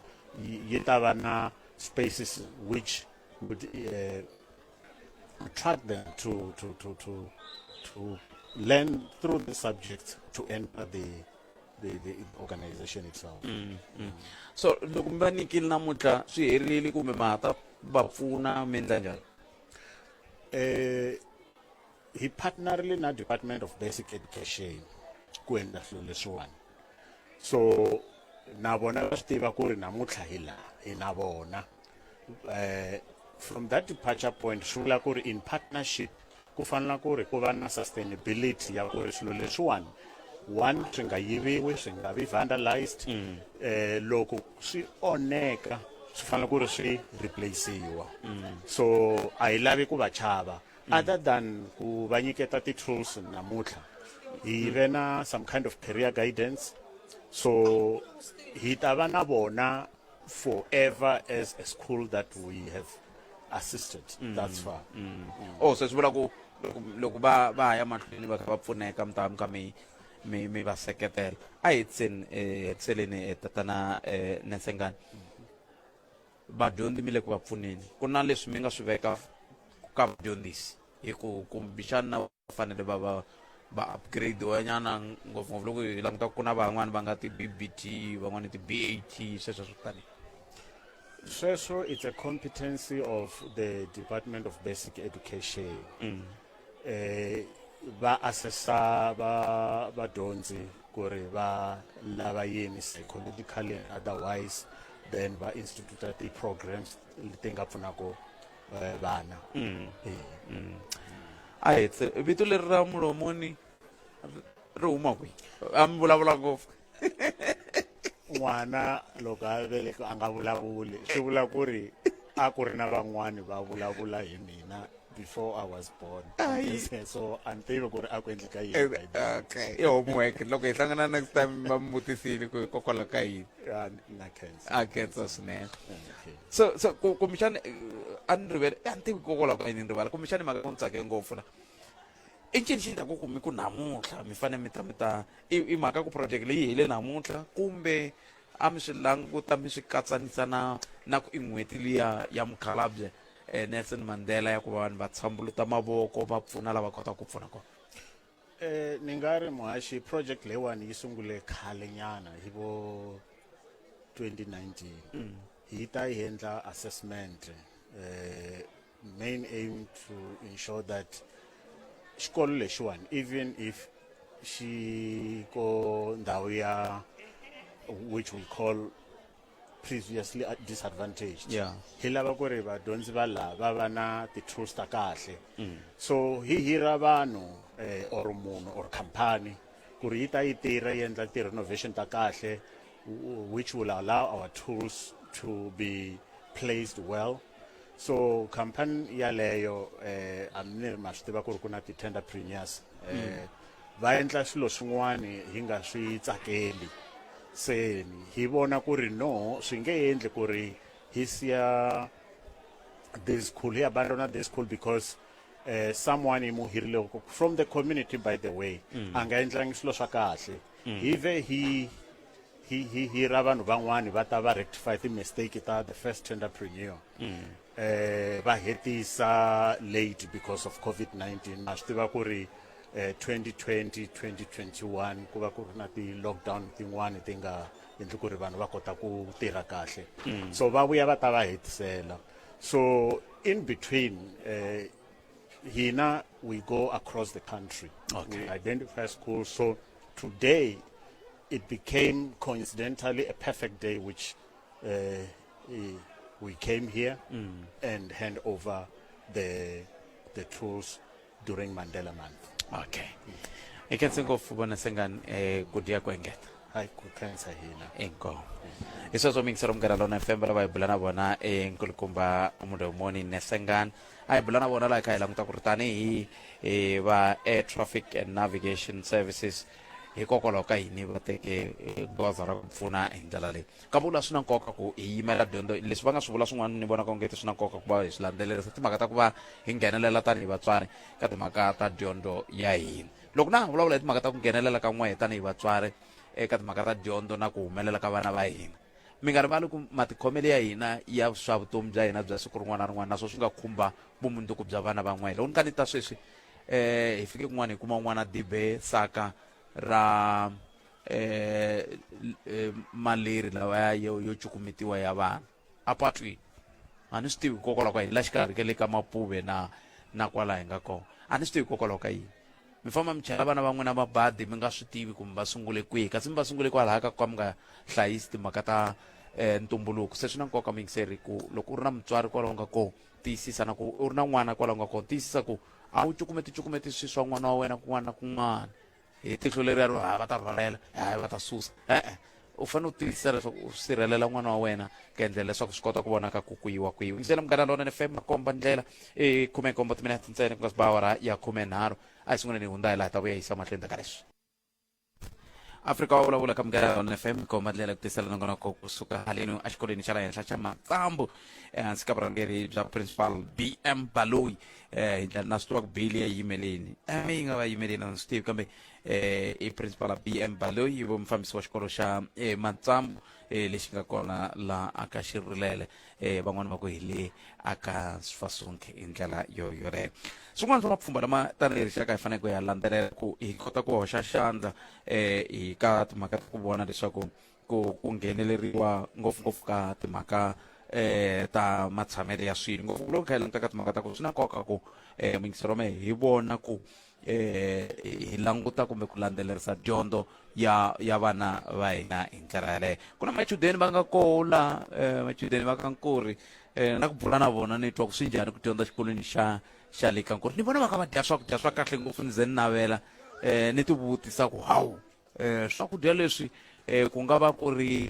yi ta va na spaces which would attract them to learn through the subject to enter the organization itself. So loko mi va nyikile namuntlha swi herile kumbe ma ha ta va pfuna, mi endla njhani? Hi partnerile na Department of Basic Education ku endla swilo leswiwani, so na vona va swi tiva ku ri namuntlha hi laha hi na vona. From that departure point, swi vula ku ri in partnership ku fanela ku ri ku va na sustainability ya ku ri swilo leswiwani, one, swi nga yiviwi, swi nga vi vandalized. Loko swi oneka swi fanele ku ri swi replaciwa. So a hi lavi ku va chava. Other than ku va nyiketa ti-tools namuntlha, hi ve na some kind of career guidance, so hi ta va na vona forever as a school that we have assisted thus far. Oh, se swi vula ku loko va ya mahlweni va kha va pfuneka, mi ta va mi kha mi va seketela. A hi hetiseni, hetiseleni, tatana Nesengani. Vadyondzi mi le ku va pfuneni, ku na leswi mi nga swi veka ka vadyondzisi hi ku kumbexana va fanele va upgrade nyana, ngopfungopfu loko hi languta ku na van'wani va nga ti-BBT, van'wani ti-BAT, sweswo swo tani? Sweswo it's a competency of the Department of Basic Education. Va assessa va vadyondzi ku ri va lava yini psychologically and otherwise, then va institute ti-programs leti nga pfunaka vana. A hi vito leri ra Mulomoni ri huma kwihi? A mi vulavula ngopfu. N'wana loko a veleka a nga vulavuli, swi vula ku ri a ku ri na van'wani va vulavula hi mina before I was born, so a ni tivi ku ri a ku endleka yini by then. Okay, i homework, loko hi hlangana next time va mi vutisile ku hikokwalaho ka yini. Ya, na khensa. A khensa swinene. Okay. So kumbexani a ni rivele, a ni tivi hikokwalaho ka yini ni rivala, kumbexani mhaka ku ni tsake ngopfu la i ncini xi endlaku ku mi ku namuntlha mi fanele mi ta i mhaka ku project leyi hele namuntlha, kumbe a mi swi languta mi swi katsanisa na ku i n'hweti liya ya mukhalabye Nelson Mandela ya ku va vanhu va tshambuluta mavoko va pfuna lava kotaka ku pfuna kona? Ni nga ri muhaxi, project leyiwani yi sungule khale nyana hi vo 2019. Hi ta yi endla assessment, main aim to ensure that xikolo lexiwani, even if xi ko ndhawu ya which we call previously disadvantaged. Yeah. Hi lava ku ri vadyondzi va laha va va na ti-tools ta kahle. So hi hira vanhu or munhu or company ku ri yi ta yi tirha yi endla ti-renovation ta kahle, which will allow our tools to be placed well. So company yaleyo, a ni ri ma swi tiva ku ri ku na ti-tenderpreneurs, va endla swilo swin'wani hi nga swi tsakeli. Se hi vona ku ri no, swi nge endli ku ri hi siya this school, hi abandona this school because someone hi mu hirile from the community, by the way, a nga endlangi swilo swa kahle. Hi ve hi hira vanhu van'wani va ta va rectify ti-mistake ta the first tenderpreneur. Va hetisa late because of COVID-19. Ma swi tiva ku ri 2020 2021 ku va ku ri na ti-lockdown tin'wani ti nga endli ku ri vanhu va kota ku tirha kahle. So va vuya va ta va hetisela. So in between, hina we go across the country. We identify schools. So today it became coincidentally a perfect day which we came here and hand over the tools during Mandela Month. Okay, i khense ngopfu vona sengani ku dya ku engeta. Hayi, ku khensa hina. Inkomu. Hi sweswo mingisero Munghana Lona FM lava hi bula na vona nkulukumba Mudomoni Nesengani. A hi bula na vona laha hi kha hi languta ku ri tanihi hi va Air Traffic and Navigation Services, hikokwalaho ka yini va teke goza ra ku pfuna hi ndlela leyi. Kavula, swi na nkoka ku hi yimela dyondzo. Leswi va nga swi vula swin'wana ni vona ongeti swi na nkoka ku va hi swi landzelerisa, timhaka ta ku va hi nghenelela tanihi vatswari ka timhaka ta dyondzo ya hina. Loko na ha vulavula hi timhaka ta ku nghenelela ka n'wehe tanihi vatswari eka timhaka ta dyondzo na ku humelela ka vana va hina, mi nga rivali ku matikhomelo ya hina ya swa vutomi bya hina bya siku rin'wana na rin'wana naswona swi nga khumba vumundzuku bya vana va n'wehe. Loko ni kha ni ta sweswi, hi fike kun'wana hi kuma un'wana dibe saka ra maleri lawa yo cukumetiwa ya vana apatwini. A ni swi tivi hikokwalaho ka yini la xikarhi ka le ka Mapuve na kwala hi nga kona. A ni swi tivi hikokwalaho ka yini mi famba mi chela vana va n'wina mabadi mi nga swi tivi kumbe va sungule kwihi, kasi mi va sungule kwalaha ka ku ka mi nga hlayisi timhaka ta ntumbuluko. Se swi na nkoka, muyingiseri, ku loko u ri na mutswari kwalaho nga kona, tiyisisa na ku u ri na n'wana kwalaho nga kona, tiyisisa ku a wu cukumeti cukumeti swilo swa n'wana wa wena kun'wana na kun'wana hi tihlo leriya ro ha va ta rhwalela, hayi va ta susa. E-e, u fanele u tiyisisa leswaku u sirhelela n'wana wa wena ku endlela leswaku swi kota ku vonaka ku kuyiwa kwihi. Ndlela Munghana Lona FM, makomba ndlela i 17 timinete ntsena ku nga si ba awara ya 13. A hi sunguleni hi hundza hi laha ta vuya yisa mahlweni ka leswi. Afrika wa vulavula ka Munghana Lona FM, komba ndlela ku tisela nongonoko kusuka haleni exikolweni xa le henhla xa Matsambu ehansi ka vurhangeri bya Principal BM Baloyi. Hi ndlela na swi tiva ku beli ya yimeleni eme yi nga va yimeleni, a swi tivi, kambe i Principal BM Baloyi vo mufambisi wa xikolo xa Matsambu lexi nga kona laha aka Xirilele, van'wani va ku hi le aka Sfasunke. Hi ndlela yo yoleyo, swin'wana swa mapfhumba lama tanihi rixaka hi faneleke ku ya landzelela ku hi kota ku hoxa xandla hi ka timhaka ta ku vona leswaku ku ngheneleriwa ngopfungopfu ka timhaka ta matshamelo ya swilo, ngopfu loko kha hi languta ka timhaka ta ku swi na nkoka ku muyingiseri wa mehe hi vona ku hi languta kumbe ku landzelerisa dyondzo ya vana va hina hi ndlela yaleyo. Ku na machudeni va nga koho la, machudeni va ka Nkuri, na ku bula na vona ni twa ku swi njhani ku dyondza xikolweni xa le ka Nkuri. Ni vona va kha va dya swakudya swa kahle ngopfu, ni ze ni navela, ni ti vutisa ku hawu, swakudya leswi ku nga va ku ri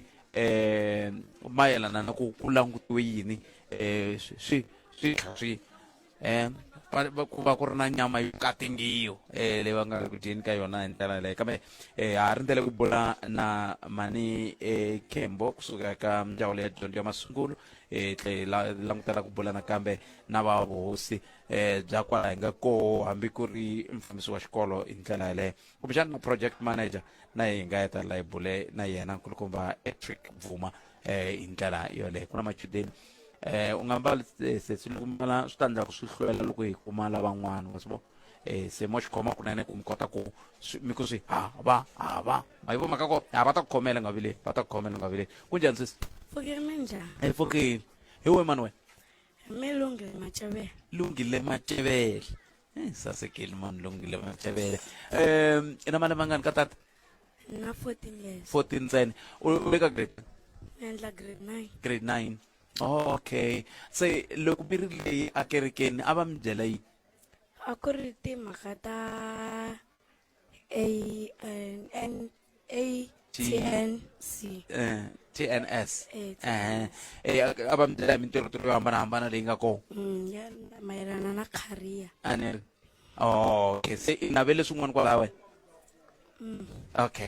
mayelana na ku ku langutiwe yini, swi tlha swi ku va ku ri na nyama yo katingiyo leyi va nga ri ku dyeni ka yona hi ndlela yaleyo. Kambe ha rindzele ku bula na Mani Khembo kusuka ka ndzawulo ya dyondzo ya masungulo, tlhe langutela ku bula nakambe na va vuhosi bya kwala hi nga koho, hambi ku ri mufambisi wa xikolo hi ndlela yaleyo, kumbexana na project manager na hi nga heta la hi bule na yena nkulukumba Patrick Bvuma hi ndlela yoleyo. Ku na machudeni, u nga mbali sesi loko mbala swi ta endla ku swi hlwela loko hi kuma lavan'wana wa swi vona. Se mo xikhoma kunene ku mi kota ku mi ku swi ha va ha va ma yi vo mhaka ko ha va ta ku khomela nga vileli, va ta ku khomela nga vileli. Ku njhani sesi? Pfukile, minjhani? Hi pfukile. Hi we mani wena? Mi Lunghile Macevele. Lunghile Macevele. Sasekile mani Lunghile Macevele. I na malembe mangani ka tata? Na 14 years. 14 ntsena. U le ka grade? Ni endla grade 9. Grade 9. Oh, okay. Se loko mi ri leyi a kerekeni a va mi byela yini? A ku ri timhaka ta A N N A T N C. Eh, TNS. Eh, Eh, eh, a va mi byela hi mintirho yo hambanahambana leyi nga kona. Ya mayelana na career. A ni ri. Oh, okay. Se i navele swin'wana kwalaho wena? Okay.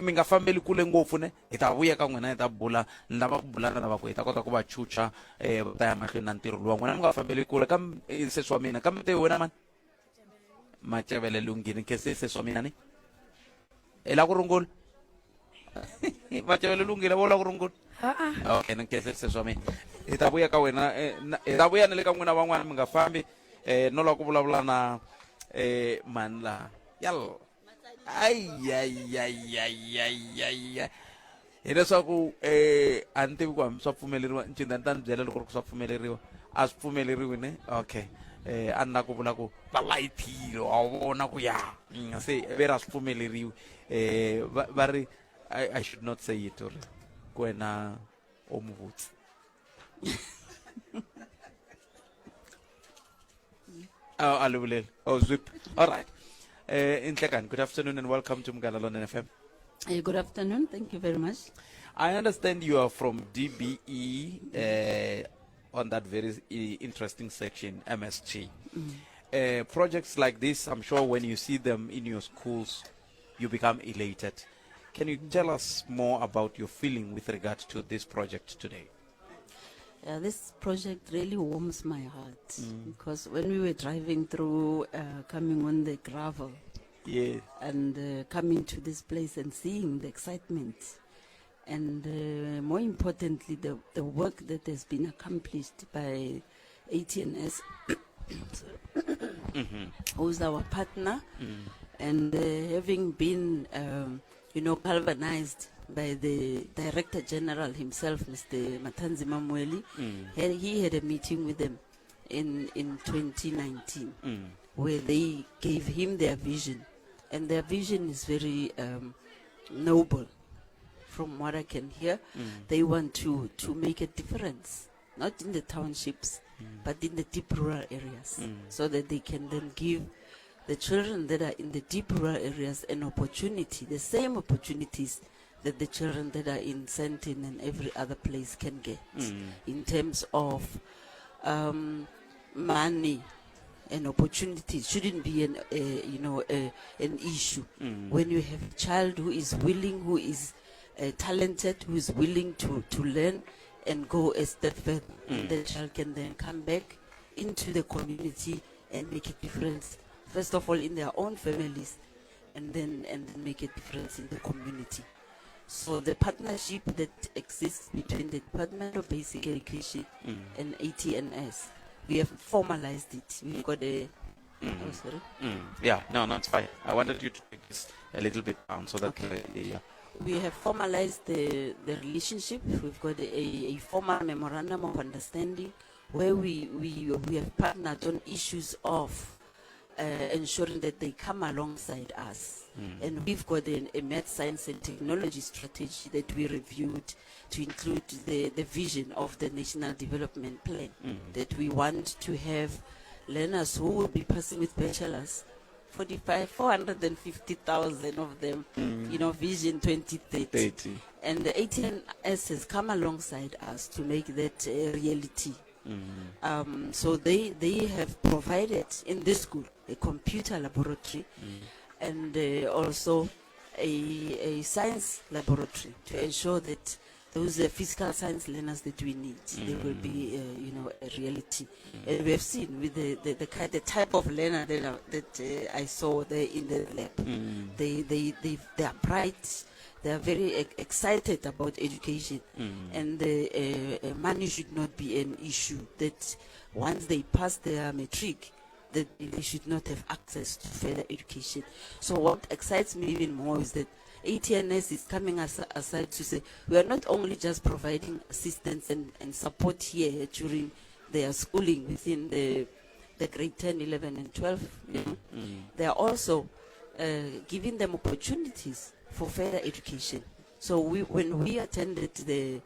Mi nga fambeli kule ngopfu ne hi ta vuya ka n'wina hi ta bula ni lava ku bula na lava ku hi ta kota ku va chucha va ta ya mahlweni na ntirho luwa n'wina mi nga fambeli kule kambe sesi wa mina kambe te wena mani Macevele lunghini khe sesi wa mina ni i la ku rungula Macevele lunghile vo la ku rungula. Ha-a. Okay, ni khe sesi wa mina hi ta vuya ka wena hi ta vuya na le ka n'wina van'wana mi nga fambi no lava ku vulavula na mani laha yalla ayayayayayaya hileswaku a ni tivi ku hambi swa pfumeleriwa ncinda ni ta ni byela loko ri ku swa pfumeleriwa a swi pfumeleriwi ne okay a ni na ku vula ku va layithile wa vona ku ya se ve ra swi pfumeleriwi va ri I should not say it uri ku wena o muvutsi. Oh, Alubulele. Oh, Zwip. All right. Intlekani, good afternoon and welcome to Munghana Lonene FM. Good afternoon. Thank you very much. I understand you are from DBE on that very interesting section, MST. Projects like this, I'm sure when you see them in your schools, you become elated. Can you tell us more about your feeling with regard to this project today? Yeah, this project really warms my heart because when we were driving through, coming on the gravel and coming to this place and seeing the excitement and more importantly, the work that has been accomplished by ATNS, who's our partner, and having been, galvanized by the Director General himself, Mr. Mathanzima Mweli, he had a meeting with them in 2019, where they gave him their vision. And their vision is very noble. From what I can hear, they want to make a difference, not in the townships, but in the deep rural areas, so that they can then give the children that are in the deep rural areas an opportunity, the same opportunities that the children that are in Sandton and every other place can get in terms of money and opportunities. Shouldn't be an issue. When you have a child who is willing, who is talented, who is willing to learn and go a step further, the child can then come back into the community and make a difference, first of all in their own families, and then make a difference in the community. So the partnership that exists between the Department of Basic Education and ATNS, we have formalized it. We've got a, oh, sorry. Yeah, no, it's fine. I wanted you to take this a little bit down so that, yeah. We have formalized the relationship. We've got a formal memorandum of understanding where we have partnered on issues of ensuring that they come alongside us. And we've got a math, science and technology strategy that we reviewed to include the vision of the National Development Plan, that we want to have learners who will be passing with bachelors, 450,000 of them, Vision 2030. 30. And the ATNS has come alongside us to make that a reality. So they have provided in this school a computer laboratory and also a science laboratory to ensure that those physical science learners that we need, they will be a reality. And we have seen with the type of learner that I saw there in the lab, they are bright. They are very excited about education, and the money should not be an issue. That once they pass their matric, that they should not have access to further education. So what excites me even more is that ATNS is coming aside to say we are not only just providing assistance and support here during their schooling within the grade 10, 11 and 12. They are also giving them opportunities for further education. So we, when we attended the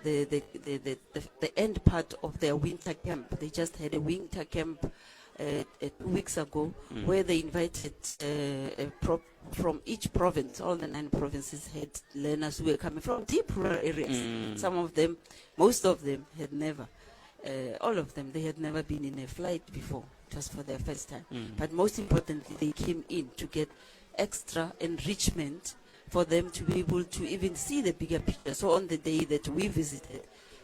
the, the, the, the, the, the end part of their winter camp, they just had a winter camp 2 weeks ago where they invited from each province, all the 9 provinces had learners who were coming from deep rural areas. Some of them, most of them had never, all of them, they had never been in a flight before. It was for their first time. But most importantly, they came in to get extra enrichment for them to be able to even see the bigger picture. So on the day that we visited,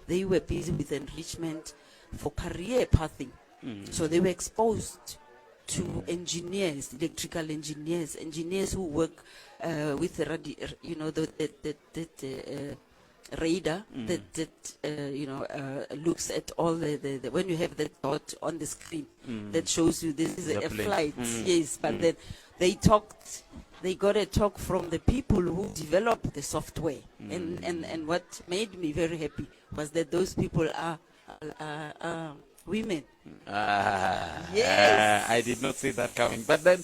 they were busy with enrichment for career pathing. So they were exposed to engineers, electrical engineers, engineers who work with the you know, the radar that you know, looks at all the when you have that dot on the screen that shows you this is The a plane. flight. Yes, but then they talked. They got a talk from the people who developed the software, and what made me very happy was that those people are women. Yes. I did not see that coming. But then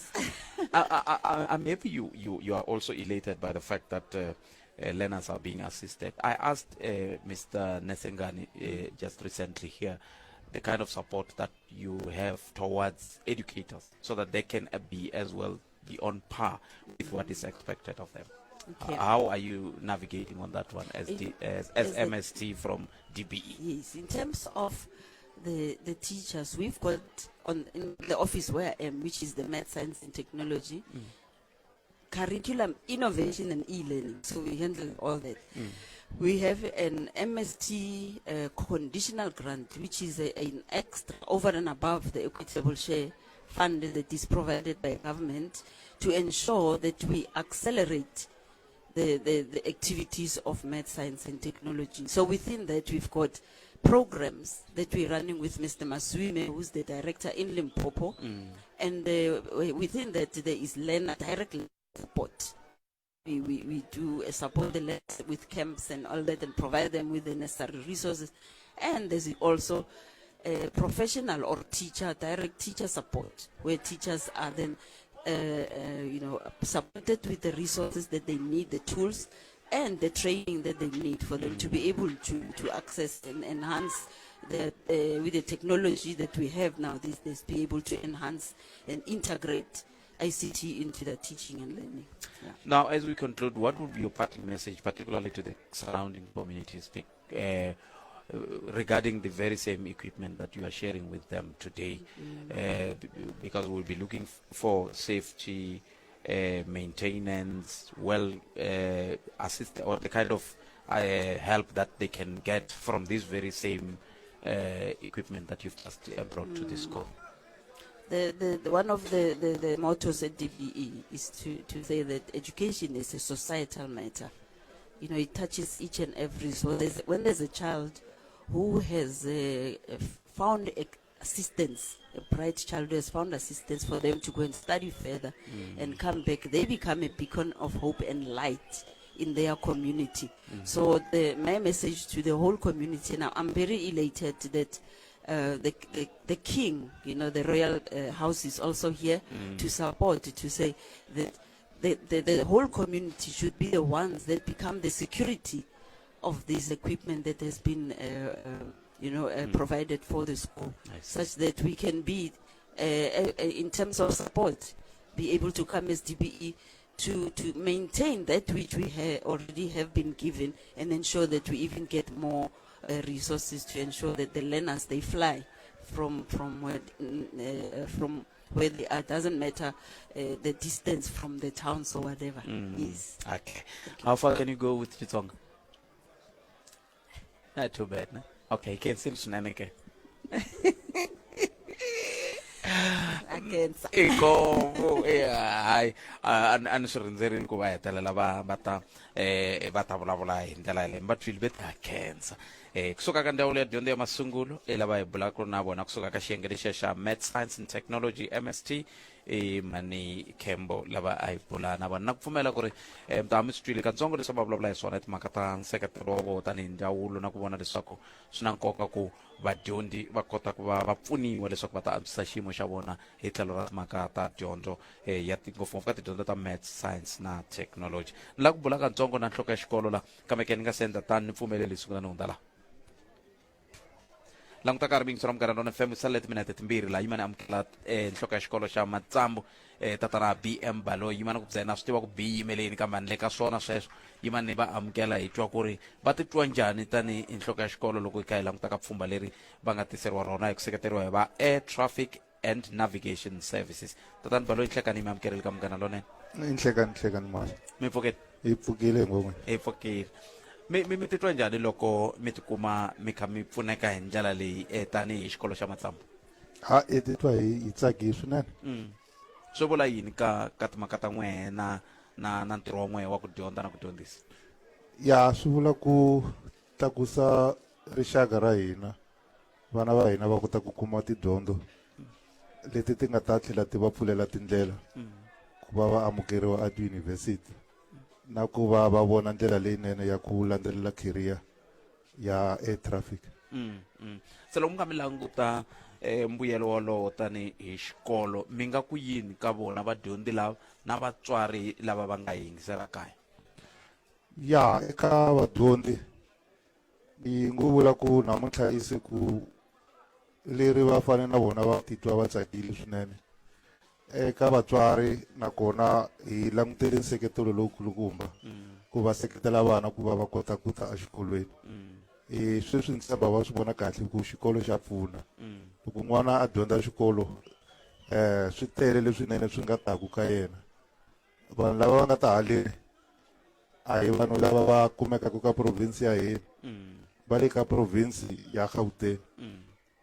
I'm happy you are also elated by the fact that learners are being assisted. I asked Mr. Nesengani just recently here the kind of support that you have towards educators so that they can be as well be on par with what is expected of them. Okay. How are you navigating on that one as as MST from DBE? Yes, in terms of the teachers, we've got on in the office where I am, which is the Math, Science and Technology, curriculum, innovation and e-learning. So we handle all that. We have an MST conditional grant, which is an extra over and above the equitable share fund that is provided by government to ensure that we accelerate the activities of math, science and technology. So within that, we've got programs that we're running with Mr. Maswime, who's the director in Limpopo. And within that, there is learner direct support. We do support the learners with camps and all that and provide them with the necessary resources. And there's also a professional or teacher, direct teacher support, where teachers are then supported with the resources that they need, the tools and the training that they need for them to be able to access and enhance with the technology that we have now these days, be able to enhance and integrate ICT into their teaching and learning. Yeah. Now, as we conclude, what would be your parting message, particularly to the surrounding communities, regarding the very same equipment that you are sharing with them today? Because we'll be looking for safety, maintenance, well, assist, or the kind of help that they can get from this very same equipment that you've just brought to the school. One of the mottos at DBE is to say that education is a societal matter. It touches each and every. So when there's a child who has found assistance, a bright child who has found assistance for them to go and study further and come back, they become a beacon of hope and light in their community. So my message to the whole community now, I'm very elated that the king, the royal house is also here to support, to say that the whole community should be the ones that become the security of this equipment that has been provided for the school, I see. such that we can be, in terms of support, be able to come as DBE to maintain that which we already have been given and ensure that we even get more resources to ensure that the learners, they fly from where they are. It doesn't matter the distance from the towns. Yes. Okay. How far can you go with Xitsonga? Not too bad, no? Okay, you can see swinene. I can. Inkomu, hayi, a ni swi rindzerini ku va hetelela va ta vulavula hi ndlela yaleyo, va twile ve ta khensa. Kusuka ka ndzawulo ya dyondzo ya masungulo i lava hi bulaka na vona kusuka ka xiyenge lexiya xa Math, Science and Technology, MST. I mhani Khembo lava a hi bula na vona na ku pfumela ku ri eh, mi ta mi swi twile katsongo leswi va vulavula hi swona timhaka ta nseketelo wa vona tanihi ndzawulo na ku vona leswaku swi na nkoka ku vadyondzi va kota ku va va pfuniwa leswaku va ta antswisa xiyimo xa vona hi tlhelo ra timhaka ta dyondzo eh, ya ngopfungopfu ka tidyondzo ta maths, science na technology. Ni lava ku bula katsongo na nhloko ya xikolo la kambe ke ni nga se endla tani ni pfumeleli sungula ni hundza laha. Languta karhi miyingiso ra Munghana Lona FM salele timinete timbirhi laha yimani amukela eh, nhloko ya xikolo xa Matsambu eh, tatana BM Baloyi. Yimani ku byela swi tiva ku B yimeleni kambe handle ka swona sweswo yimani va amukela hi twa ku ri va titwa njhani tanihi nhloko ya xikolo loko hi kha hi languta ka pfhumba leri va nga tiseriwa rona hi ku seketeriwa hi va Air Traffic and Navigation Services. Tatana Baloyi, nhlekani mi amukerile ka Munghana Lonene. Nhlekani, nhlekani mali. Mi pfukile? Hi pfukile ngopfu. Hi pfukile. Mi mi mi titwa njhani loko mi tikuma mi kha mi pfuneka hi ndlela leyi eh, tanihi xikolo xa Matsambu? Ha, hi titwa hi hi tsakile swinene. Swi vula yini ka ka timhaka ta n'wehe na na na ntirho wa n'wehe wa ku dyondza na ku dyondzisa? Ya, swi vula ku tlakusa rixaka ra hina. Vana va hina va kota ku kuma tidyondzo leti ti nga ta tlhela ti va pfulela tindlela ku va va amukeriwa etiyunivhesiti na ku va va vona ndlela leyinene ya ku landzelela career ya air traffic. Se loko mi nga mi languta eh, mbuyelo wolowo tanihi xikolo mi nga ku yini ka vona vadyondzi lava na vatswari lava va nga yingisela kaya? Ya, eka vadyondzi Ni ngo vula ku namuntlha i siku leri va fanele na vona va titwa va tsakile swinene. Eka vatswari nakona hi langutele nseketelo lowukulukumba ku va seketela vana ku va va kota ku ta exikolweni. E sweswi ni tshemba va swi vona kahle ku xikolo xa pfuna. Loko n'wana a dyondza xikolo swi tele leswinene swi nga taku ka yena. Vanhu lava va nga ta haleni a hi vanhu lava va kumekaka ka province ya hina va le ka province ya Gauteng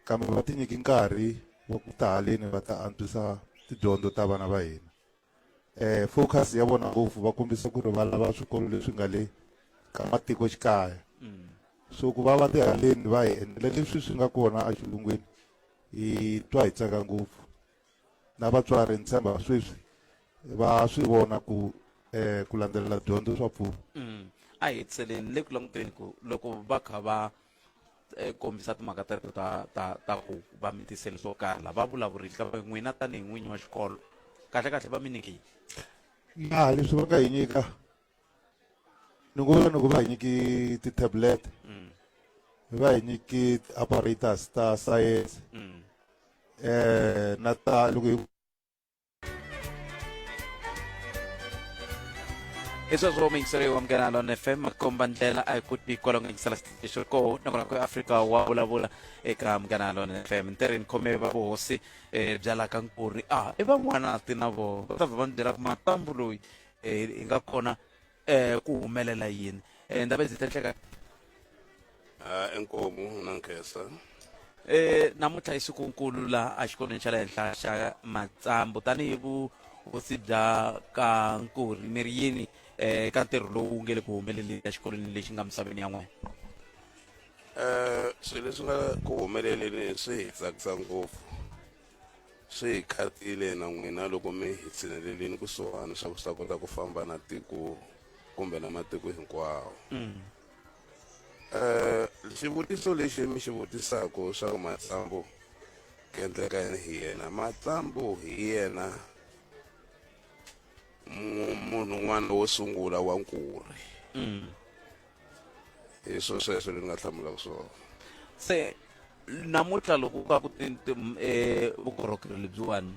kambe va tinyiki nkarhi wa ku ta haleni va ta antswisa tidyondzo ta vana va hina. Focus ya vona ngopfu va kombisa ku ri va lava swikolo leswi nga le ka matikoxikaya so ku va va ti haleni va hi endlela leswi swi nga kona exilungwini hi twa hi tsaka ngopfu. Na vatswari ni tshemba sweswi va swi vona ku eh, ku landzelela dyondzo swa pfuna. A hi hetiseleni le ku languteni ku loko va kha va eh, kombisa timhaka teto ta ta ta ku va mi tisele swo karhi la va vulavurile kambe n'wina tanihi n'winyi wa xikolo kahle kahle va mi nyike yini? Ya leswi va nga hi nyika ni ngo vula ni ku va hi nyiki ti-tablet va hi nyiki ti-apparatus ta science na ta loko hi Hi sweswo muyingiseri wa Munghana Lona FM komba ndlela a hi kuti kwalaho nga yingisela xitichi xi ri koho nakona ku Afrika wa vulavula eka Munghana Lona FM ntirheni ni khome va vuhosi bya la ka Nkuri a i van'wana ti na vona va ta va va ni byela ku Matambu loyi hi nga kona ku humelela yini ndaba byi tleka. Inkomu na nkhensa. Namuntlha i sikunkulu la exikolweni xa le henhla xa Matsambu tanihi vuhosi bya ka Nkuri mi ri yini eka ntirho lowu nge le ku humeleleni exikolweni lexi nga misaveni ya n'wina? Swilo leswi nga ku humeleleni swi hi tsakisa ngopfu swi hi khatile na n'wina loko mi hi tshinelelini kusuhani swa ku swi ta kota ku famba na tiko kumbe na matiko hinkwawo. Xivutiso lexi mi xi vutisaka swa ku Matsambu ku endleka yini hi yena Matsambu hi yena munhu un'wana wo sungula wa Nkuri hi swo sweswo ni nga hlamulaka swona. Se namuntlha loko ka ku vukorhokeri lebyiwani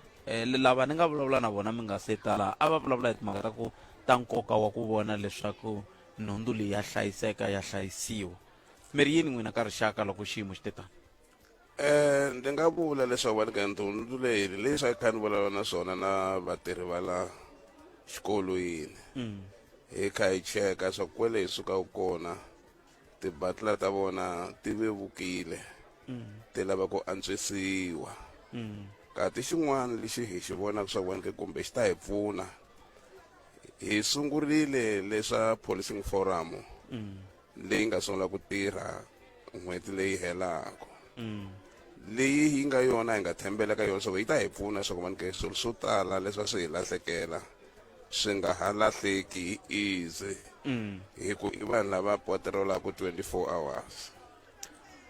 lava ni nga vulavula na vona mi nga se tala a va vulavula hi timhaka ta ku ta nkoka wa ku vona leswaku nhundzu leyi ya hlayiseka ya hlayisiwa mi ri yini n'wina ka rixaka loko xiyimo xi te tani? Ndzi nga vula leswaku va ni nhundzu leyi leswi a kha ni vulavula na swona na vatirhi va la xikolweni hi kha hi cheka swa ku kwele hi sukaka kona tibatla ta vona ti vevukile ti lava ku antswisiwa kati xin'wana lexi hi xi vonaka swa ku kumbe xi ta hi pfuna hi sungurile leswa policing forum leyi nga sungula ku tirha n'hweti leyi helaka. Leyi yi nga yona hi nga tshembela ka yona swa ku yi ta hi pfuna swa ku va ke swilo swo tala leswi a swi hi lahlekela swi nga ha lahleki hi easy hi ku i vanhu lava patrolaka 24 hours.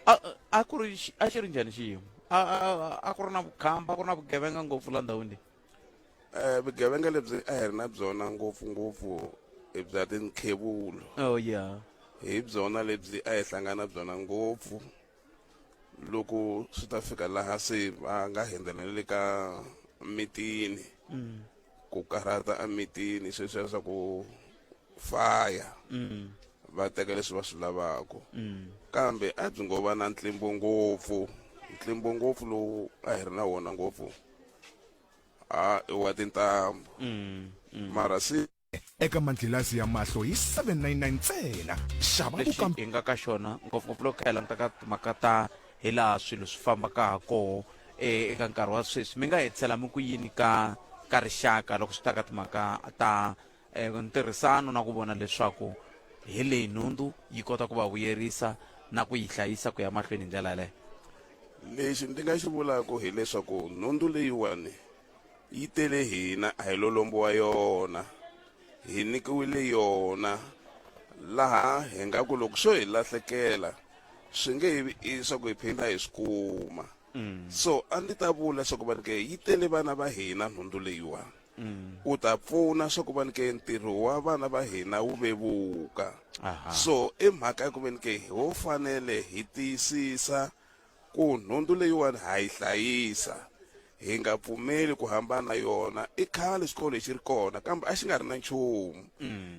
A ku ri a xi ri njhani xiyimo? A ku ri na vukhamba, a ku ri na vugevenga ngopfu la ndhawini leyi? Vugevenga lebyi a hi ri na byona ngopfungopfu i bya tinkhevulo. Oh yeah. Hi byona lebyi a hi hlangana na byona ngopfu loko swi ta fika laha se va nga hundzela na le ka mitini ku karhata emitini sweswiya swa ku faya va teka leswi va swi lavaka kambe a byi ngo va na ntlimbo ngopfu ntlimbo ngopfu lowu a hi ri na wona ngopfu a i wa tintambu mara se Eka mangilasi ya mahlo hi 799 ntsena. Xava Lexi hi nga ka xona ngopfungopfu loko kha hi languta ka timhaka ta hi laha swilo swi fambaka ha koho eka nkarhi wa sweswi, mi nga hetisela mi ku yini ka ka rixaka loko swi ta ka timhaka ta ntirhisano na ku vona leswaku hi leyi nhundzu yi kota ku va vuyerisa na ku yi hlayisa ku ya mahlweni hi ndlela yaleyo? Lexi ndzi nga xi vulaka hileswaku nhundzu leyiwani yi tele hina a hi lo lombiwa yona hi nyikiwile yona laha hi nga ku loko swo hi lahlekela swi nge hi vi swa ku hi phinda hi swi kuma so a ndzi ta vula leswaku va ke yi tele vana va hina nhundzu leyiwani ku ta pfuna swa ku va ni ke ntirho wa vana va hina wu vevuka so i mhaka ya ku ve ni ke ho fanele hi tiyisisa ku nhundzu leyiwani ha yi hlayisa hi nga pfumeli ku hambana na yona. I khale xikolo lexi ri kona kambe a xi nga ri na nchumu.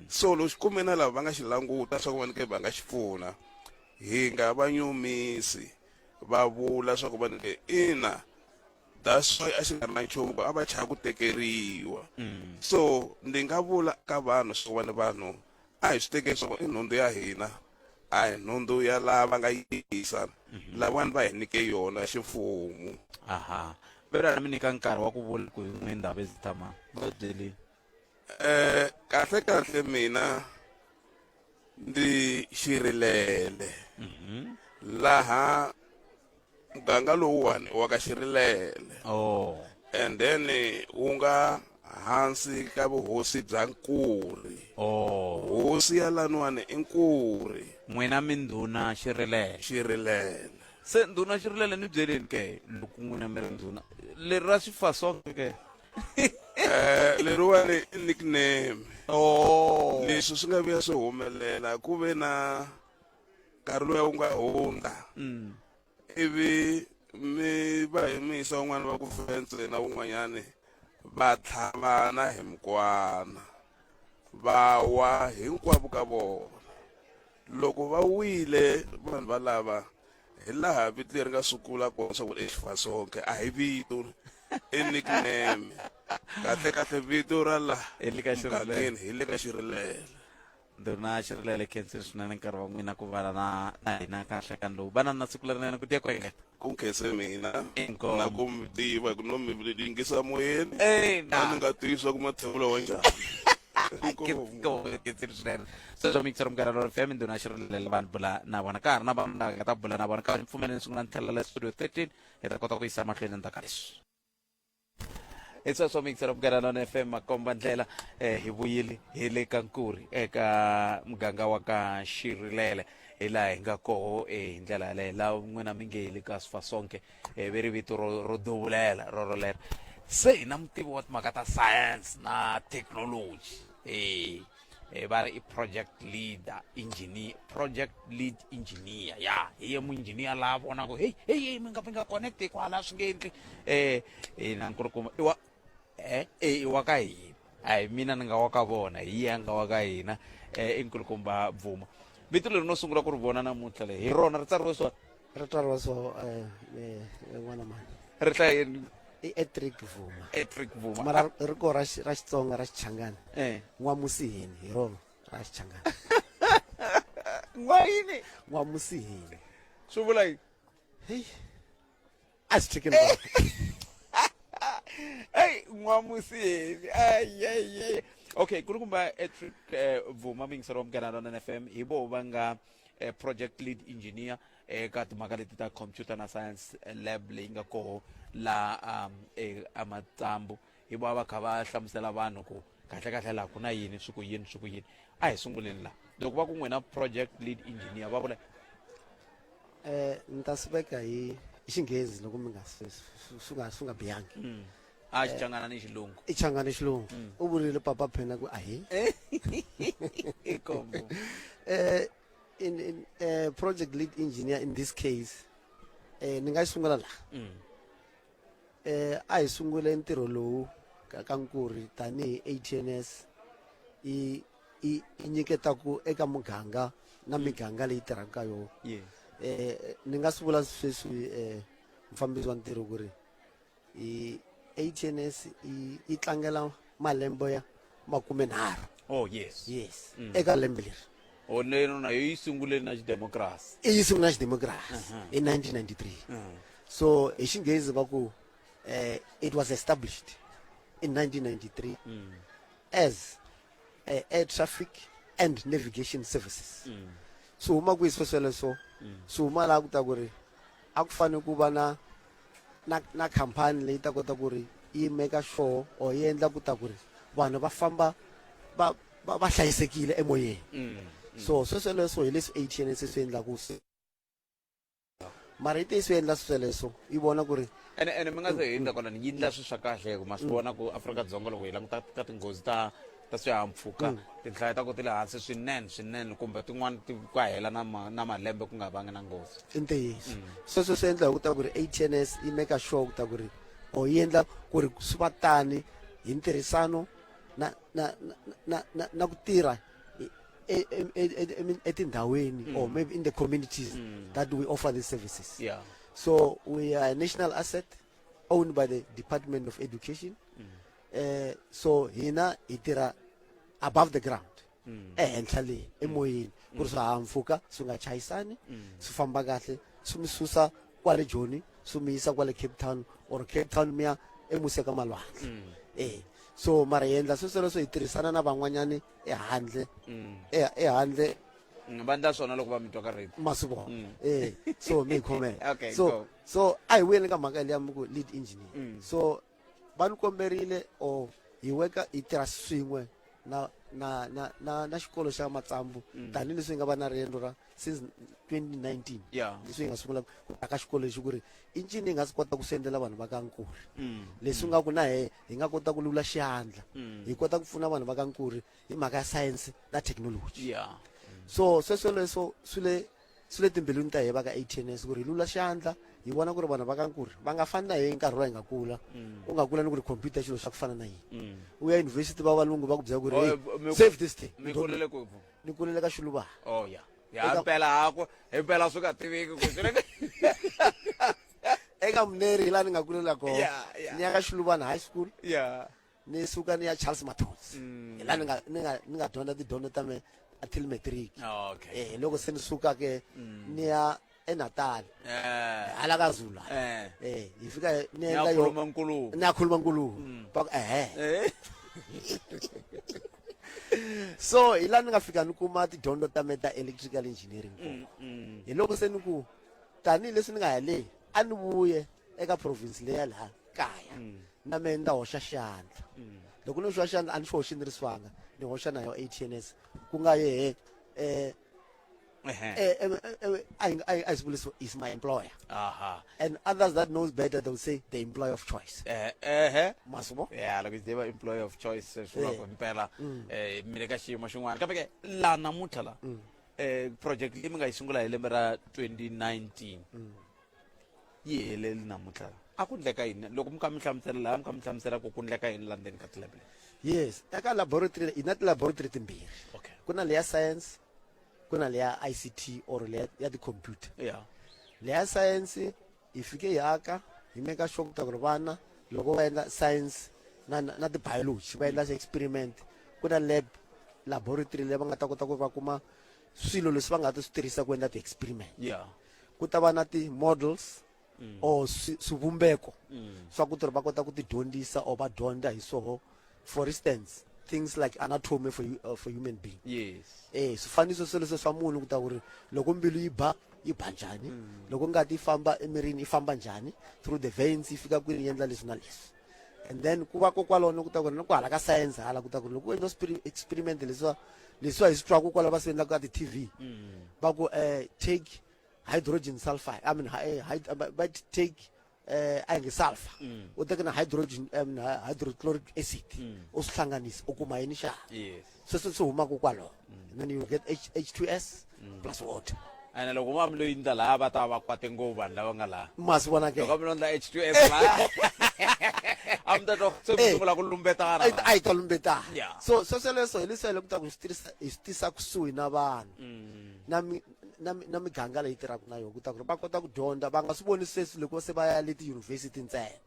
So loko xi kume na lava va nga xi languta swa ku va ni ke va nga xi pfuna hi nga va nyumisi va vula swa ku va ni ke ina that's why a xi nga ri na nchumu ku a va chava ku tekeriwa. So ndzi nga vula ka vanhu swa ku va ni vanhu A hi swi tekeni swa ku i nhundzu ya hina, a hi nhundzu ya lava va nga yisa. Lavawani va hi nyike yona ximfumo. Aha. Vero a mi nyika nkarhi wa ku vula ku hi n'we Ndhavezitha mani. Va byeleni. Eh, kahle kahle mina ndzi Xirilele. Laha muganga lowuwani wa ka Xirilele. Oh. And then wu nga hansi ka vuhosi bya Nkuri. Oh. Hosi ya laniwani i Nkuri. N'wina mi ndhuna Xirilele. Xirilele. Se ndhuna Xirilele ni byeleni ke loko n'wina mi ri ndhuna leri ra Swifasonke ke? Eh leriwani i nickname. Oh. Leswi swi nga vuya swi humelela ku ve na nkarhi luya wu nga hundza ivi mi va hi mi yisa un'wana va ku fence na un'wanyani va tlhavana hi mukwana va wa hinkwavo ka vona loko va wile vanhu valava hi laha vito leri nga sukula kona swa ku i xifasonke a hi vito i nickname kahle kahle vito ra la Hi le ka Xirilele. mugangeni hi le ka Xirilele. Ndhuna Xirilele khensile swinene nkarhi wa n'wina ku va na na hina ka nhlekani lowu. Vanani na siku lerinene ku tiya ku engeta. Ku nkhense mina Inkomu. na ku mi tiva hi ku no mi yingisa moyeni Ina. a ni nga tivi swa ku mathevula wa njhani. Inkomu. Khensile swinene. Sweswo mixer Munghana Lonene FM Ndhuna Xirilele vanhu bula na vona ka ha ri na vanhu lava nga ta bula na vona ka pfumeleni sungula ni tlhelela studio 13 hi ta kota ku yisa mahlweni endzhaku ka leswi. Hi sweswo mixer Munghana Lonene FM makomba ndlela hi vuyile hi le ka Nkuri eka muganga wa ka Xirilele hi laha hi nga koho hi ndlela yaleyo laha n'wina mi nge hi le ka Swifasonke ve ri vito ro duvulela ro rolero se hi na mutivi wa timhaka ta science na technology va ri i project leader engineer project lead engineer ya hi ye muengineer laha vonaka hey hey hey mi nga mi nga connect kwala swi nge endli na nkulukumba i wa i wa ka hina a hi mina ni nga wa ka vona hi ye a nga wa ka hina i nkulukumba Bvuma vito leri no sungula ku ri vona namuntlha le hi rona ri tsariwe so Ri tsariwa so n'wana mani ri hlaya i Etrick Vuma. Etrick Vuma. Mara ri ko ra ra Xitsonga ra Xichangani. N'wamusiheni hi rona ra Xichangani. N'wa yini? N'wamusiheni. Swi vula yini? Hey. A swi tshikeni kona. Hey, N'wamusiheni. Ay ay ay. Okay, kulukumba Etrick Vuma muyingiseri wa Munghana Lonene FM hi voho va nga project lead engineer. eka timhaka leti ta computer na science lab leyi nga koho laha um, ematsambu hi va va kha va hlamusela vanhu ku kahle kahle laha ku na yini swi ku yini swi ku yini a hi sunguleni laha loko va ku n'wina project lead engineer va vula eh ni ta swi veka hi xinghezi loko mi nga swi nga swi nga bihangi mm. a xichangana ni xilungu i changana xilungu mm. u vurile papa phena ku ahi eh in, in uh, project lead engineer in this case eh ni nga yi sungula laha mm. eh a hi sungule ntirho lowu ka ka Nkuri tanihi ATNS i i i nyiketaku eka muganga na miganga leyi tirhaka ka yona yes eh ni nga swi vula sweswi eh mufambisi wa ntirho ku ri i ATNS i yi tlangela malembe ya makumenharhu oh yes yes eka lembe leri o ne na yo yi sungule na xidemokirasi i yi sungula xidemokirasi hi 1993 so hi xinghezi va ku eh, it was established in 1993 as eh, air traffic and navigation services swi huma kwihi swo sweleswo swi huma laha ku ta ku ri a ku fanele ku va na na na khampani leyi ta kota ku ri yi make sure or yi endla ku ta ku ri vanhu va famba va va, va hlayisekile emoyeni mm. so swesweleswo hi leswi ATN se swi endlaku mara yi te swi endla swesweleswo yi vona ku ri ene ene mi nga se hindza kwalani yi ndla swilo swa kahle ku ma swi vona ku Afrika-Dzonga loko hi languta ka tinghozi ta ta swihahampfhuka mm. tinhlayo ta ku ti le hansi swinene swinene kumbe tin'wana ti ka hela na ma, na malembe ku nga vangi na nghozi i ntiyiso mm. sweswo swi endla hi ku ta ku ri ATNS yi make sure ku ta ku ri or yi endla ku ri swi va tani hi ntirhisano na na na na na ku tirha etindhawini mm. or maybe in the communities mm. that we offer these services yeah. so we are a national asset owned by the department of education mm. eh so hina hi tirha above the ground mm. ehenhla le emoyeni ku ri swihahampfhuka swi nga chayisani mm. swi famba kahle swi mi susa kwale joni swi mi yisa kwale cape town or cape town mi ya emuseka malwandle mm. eh so mara hi endla sweswo leswo hi tirhisana na van'wanyani ehandle ehandle va endla swona loko va mi twa ka radio ma swi vona eh so mi hi khomela okay, so go. so a hi vuyeni ka mhaka liya mi ku lead engineer so va ni komberile or hi weka hi tirha swin'we na na na na na xikolo xa matsambu mm. tanihileswi hi nga va na riendzo ra since 2019 yeah. leswi hi nga sungula ku aka xikolo lexi ku ri i ncini hi nga swi kota ku swi endlela vanhu va ka nkuri mm. leswi nga ku na he hi nga kota ku lula xandla mm. hi kota ku pfuna vanhu va ka nkuri hi mhaka ya science na technology yeah. so sweswo leswo swi le swi le timbilwini ta hina va ka ATNS ku ri hi lula xandla hi vona ku ri vanhu va ka nkuri va nga fani na hi nkarhi lowu hi nga kula mm. u nga kula ni ku ri computer xilo xa ku fana na yini mm. u ya university va valungu va ku byela ku ri oh, save this thing mi kulele ku ni kulele ka xiluvana oh ya ya mpela hako himpela swi nga tiveki ku swi eka muneri hi laha ni nga kulela kona ni ya ka xiluvana high school yeah ni suka ni ya Charles Mathonsi mm. hi laha ni nga ni nga ni nga dyondza tidyondzo ta me until matric oh, okay. eh loko se ni suka ke mm. ni ya eNatal eh hala ka Zulu eh eh hi fika ni endla yo nkulumo ni ya khuluma nkulumo mm. va ku eh eh so hi laha ni nga fika ni kuma tidyondzo ta me ta electrical engineering mm, mm. hi loko se ni ku tanihileswi ni nga ya le a ni vuye eka province leya laha kaya mm. na mehe ni ta hoxa xandla mm. loko ni hoxa xandla a ni xi hoxi ni ri swanga ni hoxa na yo ATNS ku nga yehe eh I suppose is my employer. Aha. And others that knows better, they'll say the employer of choice. Eh, eh, Masumo? Yeah, loko yi employer of choice swi vula ku mpela eh mi le ka xiyimo xin'wana kambe ke la namuntlha la eh project leyi mi nga yi sungula hi lembe ra 2019 yi heleli namuntlha a ku ndleka yini loko mi kha mi hlamusela laha mi kha mi hlamusela ku ku ndleka yini la ndzeni ka tilab leyi yes eka laboratory hi na ti-laboratory timbirhi okay ku na leya science ku na leya ICT or leya ya ti-computer yeah leya science hi fike hi aka hi make sure ku ta ku ri vana loko va endla science na na, na ti-biology va endla experiment ku na lab laboratory leyi va nga ta kota ku va kuma swilo leswi va nga ta swi tirhisa ku endla ti-experiment yeah ku ta va na ti-models mm. or swivumbeko mm. swa ku ri va kota ku ti dyondzisa or va dyondza hi swoho for instance things like anatomy for, uh, for human being yes eh swifaniso swoleswo swa munhu ku ta ku ri loko mbilu yi ba yi ba njhani loko ngati yi famba emirini yi famba njhani through the veins yi fika kwini yi endla leswi na leswi and then ku va kokwalano ku ta ku ri ni ku hala ka science hala ku ta ku ri loko u endla experiment leswiwa leswiwa hi swi twaka kwala va swi endlaka ka ti-tv va ku um take hydrogen sulfide i mean va take a hi nge sulfur u teke na hydrogen hydrochloric acid u swi hlanganisa u kuma yini xana sweswo swi humaka kwalaho and then you get H2S plus water ene loko va mi lo yindla laha va ta va kwate ngopfu vanhu lava nga laha ma swi vona ke loko mi lo ndla H2S laha a mi ta twa se mi sungula ku lumbetana a yi ta lumbetana so swesweleswo hi leswi ku ta ku swi tirhisa hi swi tisa kusuhi na vanhu na na na miganga leyi tirhaka na yona ku ta ku ri va kota ku dyondza va nga swi voni sweswi loko se va ya le tiyunivhesiti ntsena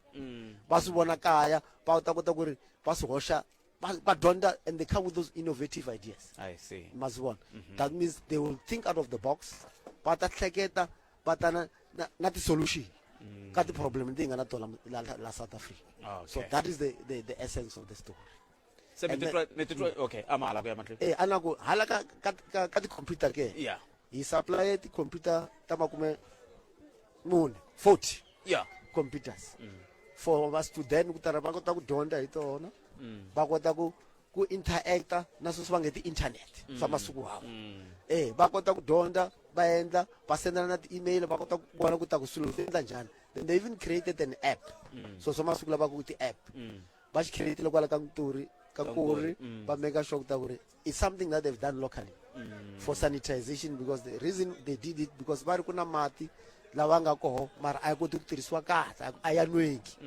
va swi vona kaya va ta kota ku ri va swi hoxa va dyondza and they come with those innovative ideas I see. ma swi vona that means they will think out of the box va ta hleketa va ta na na, na ti-solution ka ti-problem leti hi nga na tona la South Africa so that is the essence of the story se mi titwa mi titwa okay a ma hala ku ya mahlweni eh a na ku hala ka ka ka, ka ti-computer ke yeah hi supply ti-computer ta 40 40 computers for va student ku tara va kota ku dyondza hi tona va kota ku ku interacta na sweswi va nge ti-internet swa masiku hawa eh va kota ku dyondza va endla va sendana na ti-email va kota ku vona ku ta ku swilo swi endla njhani then they even created an app so swa masiku lava ku ti-app va xi create kwala ka Nturi ka Nkuri va make sure ku ta ku ri it's something that they've done locally for sanitization because the reason they did it because va ri ku na mati lawa nga koho mara a ya koti ku tirhisiwa kahle a ya nweki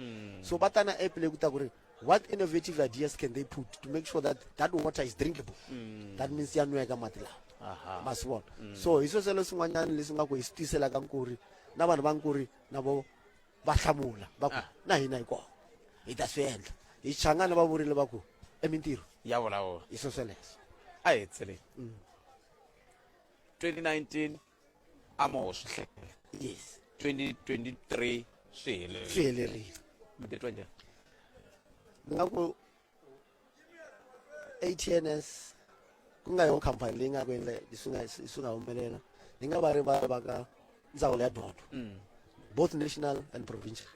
so va ta na app leyi ku ta ku ri what innovative ideas can they put to make sure that that water is drinkable that means ya nweka mati lawa ma swi vona so hi sweswo swin'wanyana leswi nga ku hi swi tisela ka Nkuri na vanhu va Nkuri na vo va hlamula va ku na hina hi kona hi ta swi endla hi Changana va vurile va ku emintirho ya vulavula hi swesweleswo a hi hetseleni 2019 a mo swi hlekela yes 2023 swi helerile swi helerile mi titwa njhani ni nga ku ATNS ku nga yona khampani leyi nga ku endla leswi nga swi nga humelela ni nga va ri va va ka ndzawulo ya dyondzo both national and provincial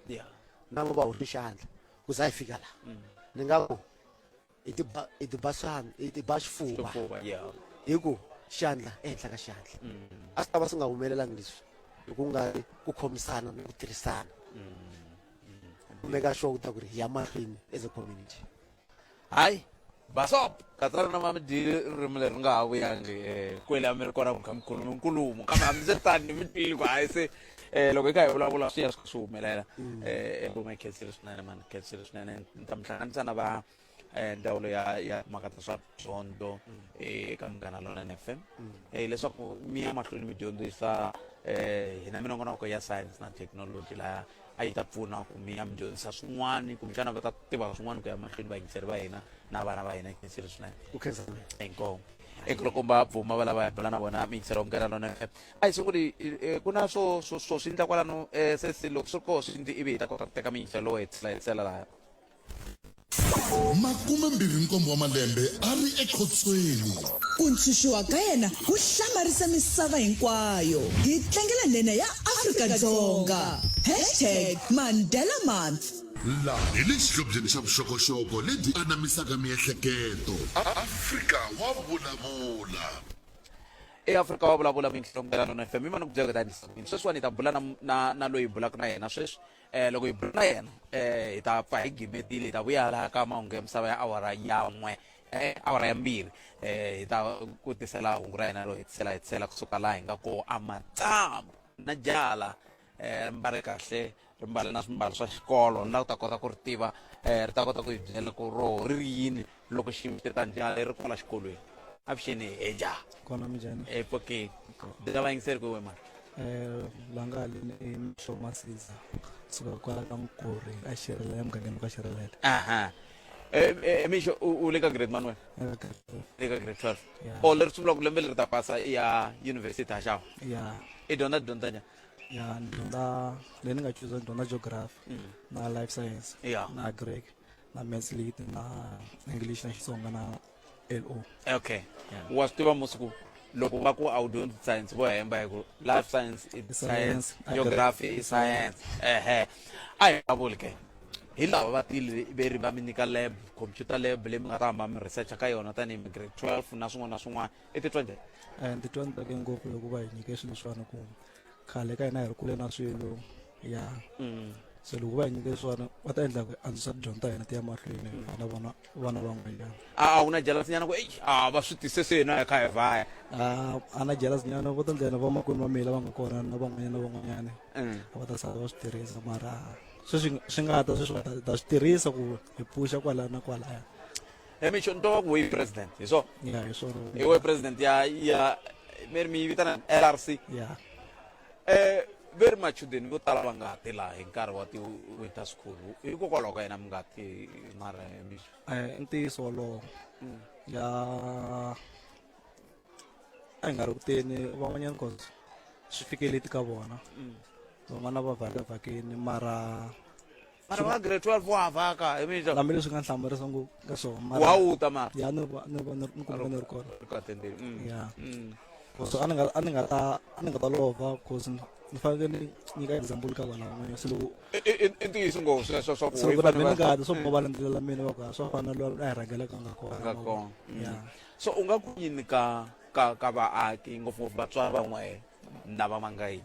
na vo va hoxi xandla ku za hi fika laha ni nga ku i ti ba i ti ba swandla i ti ba xifuva hi ku xandla ehenhla ka xandla a swi ta va swi nga humelelangi leswi hi ku nga ri ku khomisana na ku tirhisana ku make sure ku ta ku ri hi ya mahlweni as a community hayi basop katsana na mamidili ririmi leri nga ha vuyangi um kwele a mi ri kona ku kha mi khuluma nkulumo kambe hambi swi tani mi twile ku hayi se um loko hi kha hi vulavula swi ya swi swi humelela um ruma hi khensile swinene mani khensile swinene ni ta mi hlanganisa na va um ndzawulo ya ya timhaka ta swa dyondzo eka Munghana Lonene FM um leswaku mi ya mahlweni mi dyondzisa um hina minongonoko ya science na thekinoloji laha a yi ta pfuna ku mi ya mi dyondzisa swin'wana kumbexana va ta tiva swin'wana ku ya mahlweni vayingiseri va hina na vana va hina khensile swinene ku khensa inkomu enkulukumba bvuma va lava hi bula na vona miyingiseri wa Munghana Lonene FM a hi sunguli ku na swo swo swo swi endla kwalano se se loko swi ri koho swi ndzi ivi hi ta kota ku teka miyingiselo lowo hetisela hetisela laha 27 wa malembe a ri ekhotsweni. Ku ntshunxiwa ka yena ku hlamarise misava hinkwayo. Hi tlangela nhenha ya Afrika-Dzonga. Hashtag Mandela Month. Laha hi le xihlobyeni xa vuxokoxoko lebyi anamisaka miehleketo. Afrika wa vulavula. eAfrika wa vulavula minhlongelano na FM. Mi mani ku byela ku ta endlisa ku yini. Sweswiwani hi ta bula na na na loyi hi bulaka na yena sweswi. Eh loko hi bula na yena eh hi ta pfa hi gimetile hi ta vuya laha ka mahungu ya misava ya awara ya n'we eh awara ya mbirhi eh hi ta ku tisela hungu ra hina ro hetisela hetisela kusuka laha hi nga koho amatsambu na jala eh ri mbale kahle ri mbale na swimbalo swa xikolo ni la ku ta kota ku ri tiva eh ri ta kota ku hi byela ku roho ri ri yini loko xiyimo xi ta njhani ri kwala xikolweni avuxeni heja kona minjhani epfukeni byela vayingiseri ku wena mani Eh, langa leni i Mihlo Masiza suka kwala ka Mukuri a Xirhelela emugangeni ka Xirhelela aha Eh, eh, mixo u le ka grade mani wena Eka grade 12. le ka grade 12 Yeah. o leri swi vulaka ku lembe leri ta pasa i ya university ha xava ya i dyondza dyondza njhani ya ni dyondza leyi ni nga chuza ni dyondza geography na life science Yeah. na agric na maths lit na english na xitsonga na lo okay wa swi tiva musi ku Loko va ku a wu dyondzi science vo hemba hi ku life science i science, geography i science. Ehe, a hi vulavuli ke hi lava va tile ve ri va mi nyika lab, computer lab leyi mi nga ta hamba mi researcha ka yona tanihi mi grade 12 na swin'wana na swin'wana. I titwa njhani? Ni titwa ni tsake ngopfu loko va hi nyike swilo leswiwani, ku khale ka hina hi ri kule na swilo ya. Se loko va hi nyike swona va ta endla ku antswisa tidyondzo ta hina ti ya mahlweni na vona vana van'wanyana. A wu na jealous nyana ku eyi a va swi tise se hina hi kha hi vhaya? A na jealous nyana, vo ta ndlela vamakwenu va mina lava nga kona na van'wanyana na van'wanyana a va ta sala va swi tirhisa, mara sweswi swi nga ta sweswi va ta swi tirhisa ku hi pfuxa kwalaya na kwalaya. Mixo ni twa va ku we president hi swona? Ya, hi swona. Hi we president ya mi ri mi yi vitana LRC? Ya. Ve ri machudeni vo tala va nga ti laha hi nkarhi wa ti-winter school, hikokwalaho ka yena mi nga ti mara mixo? I ntiyiso wolowo. Ya, a hi nga ri ku teni van'wanyana cause swi fike late ka vona. Van'wana va vhakavhakini mara Mara va grade 12 wa vhaka hi mixo. Hambi leswi nga hlamarisa ngopfu ka swona, mara Wa wu ta mara? Ya, ni va ni va ni kumeka ni ri kona. Ri ka tendeni. Ya. Cause a ni nga ta lova cause ni fanekele ni nyika example ka vanhu van'wanyana, se loko I ntiyiso ngopfu sweswo swa ku se loko na mina ni nga ti swo va landzelela mina va ku a swa fana na loyi a hi rhangelaka nga kona. Nga kona. Ya. So u nga ku yini ka vaaki, ngopfungopfu vatswari van'we lava va nga yi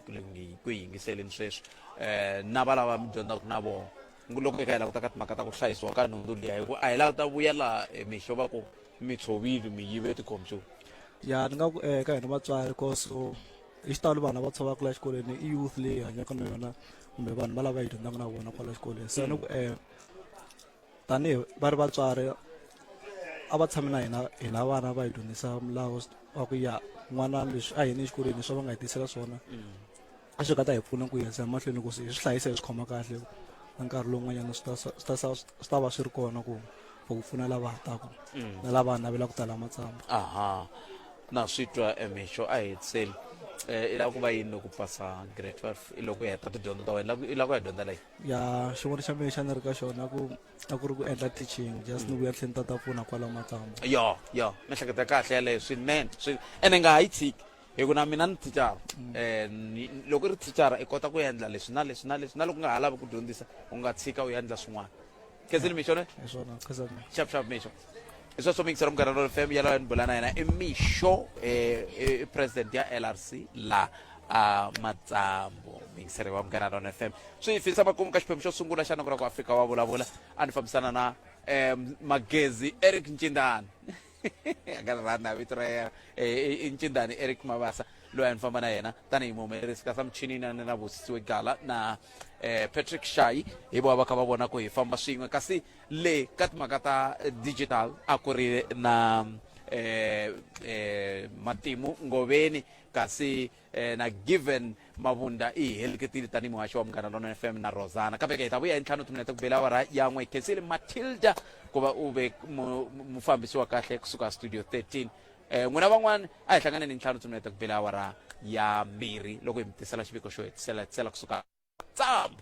ku yingiseleni sweswi, na va lava mi dyondzaka na vona, loko hi kha hi languta ka timhaka ta ku hlayisiwa ka nhundzu liya, hi ku a hi lava ta vuya laha mixo va ku mi tshovile mi yive tikhompyuta? Ya, ni nga ku ka hina vatswari, cause hi xitalo vanhu lava tshovaka la xikolweni i youth leyi hi hanyaka na yona kumbe vanhu va lava hi dyondzaka na vona kwala xikolweni. Se ni ku tanihi va ri vatswari a va tshami na hina, hina vana va hi dyondzisa milawu wa ku ya n'wana leswi a yini exikolweni swa va nga hi tisela swona a swi nga ta hi pfuna ku yisa emahlweni ku hi swi hlayisa, hi swi khoma kahle, na nkarhi lowun'wanyana swi ta va swi ri kona ku for ku pfuna lava ha taku na lava navelaka ku tala matsamba. Aha, na swi twa. Mixo a hetiseli, i lava ku va yini loko pasa grade 12, i loko u heta tidyondzo ta wena, i lava ku ya dyondza leyi? Ya, xivona xa mina xa ni ri ka xona ku a ku ri ku endla teaching, just ni vuya tlhela ni ta ta pfuna kwala matsamba. Yo, miehleketo ya kahle yaleyo swinene. Ene nga ha yi tshiki, hi ku na mina ni thicara. Loko i ri thicara i kota ku endla leswi na leswi na leswi, na loko u nga ha lavi ku dyondzisa u nga tshika u endla swin'wana. Khensile mixo ne? Hi swona, khensani. Xap xap mixo. Hi sweswo mixo ra Munghana Lonene FM yaloye ni bula na yena i mixo, i president ya LRC la a Matsambo. Mixere wa Munghana Lonene FM swi fisa makumu ka xiphemu xo sungula xa noko ra ku Afrika wa vulavula. A ni fambisana na Magezi Eric Ncindani, a nga ri rhandza vito ra yena, i Ncindani Eric Mabasa loyi a ni famba na yena tanihi muhumelerisi, kasi michinini na Vusisiwe Gala na Patrick Shayi, hi vona va kha va vona ku hi famba swin'we. Kasi le ka timhaka ta digital a ku ri na Matimu Ngoveni, kasi na Given Mavunda i hi heleketile tanihi muhaxi wa Munghana Lonene FM na Rosana. Kambe ke hi ta vuya hi 5 timinete ku bela awara ya 1. Khensile Matilda ku va u ve mufambisi wa kahle kusuka studio 13. N'wina van'wana a hi hlanganeni 5 timinete ku bela awara ya 2 loko hi mi tisela xiviko xo hetisela hetisela kusuka Tsambo.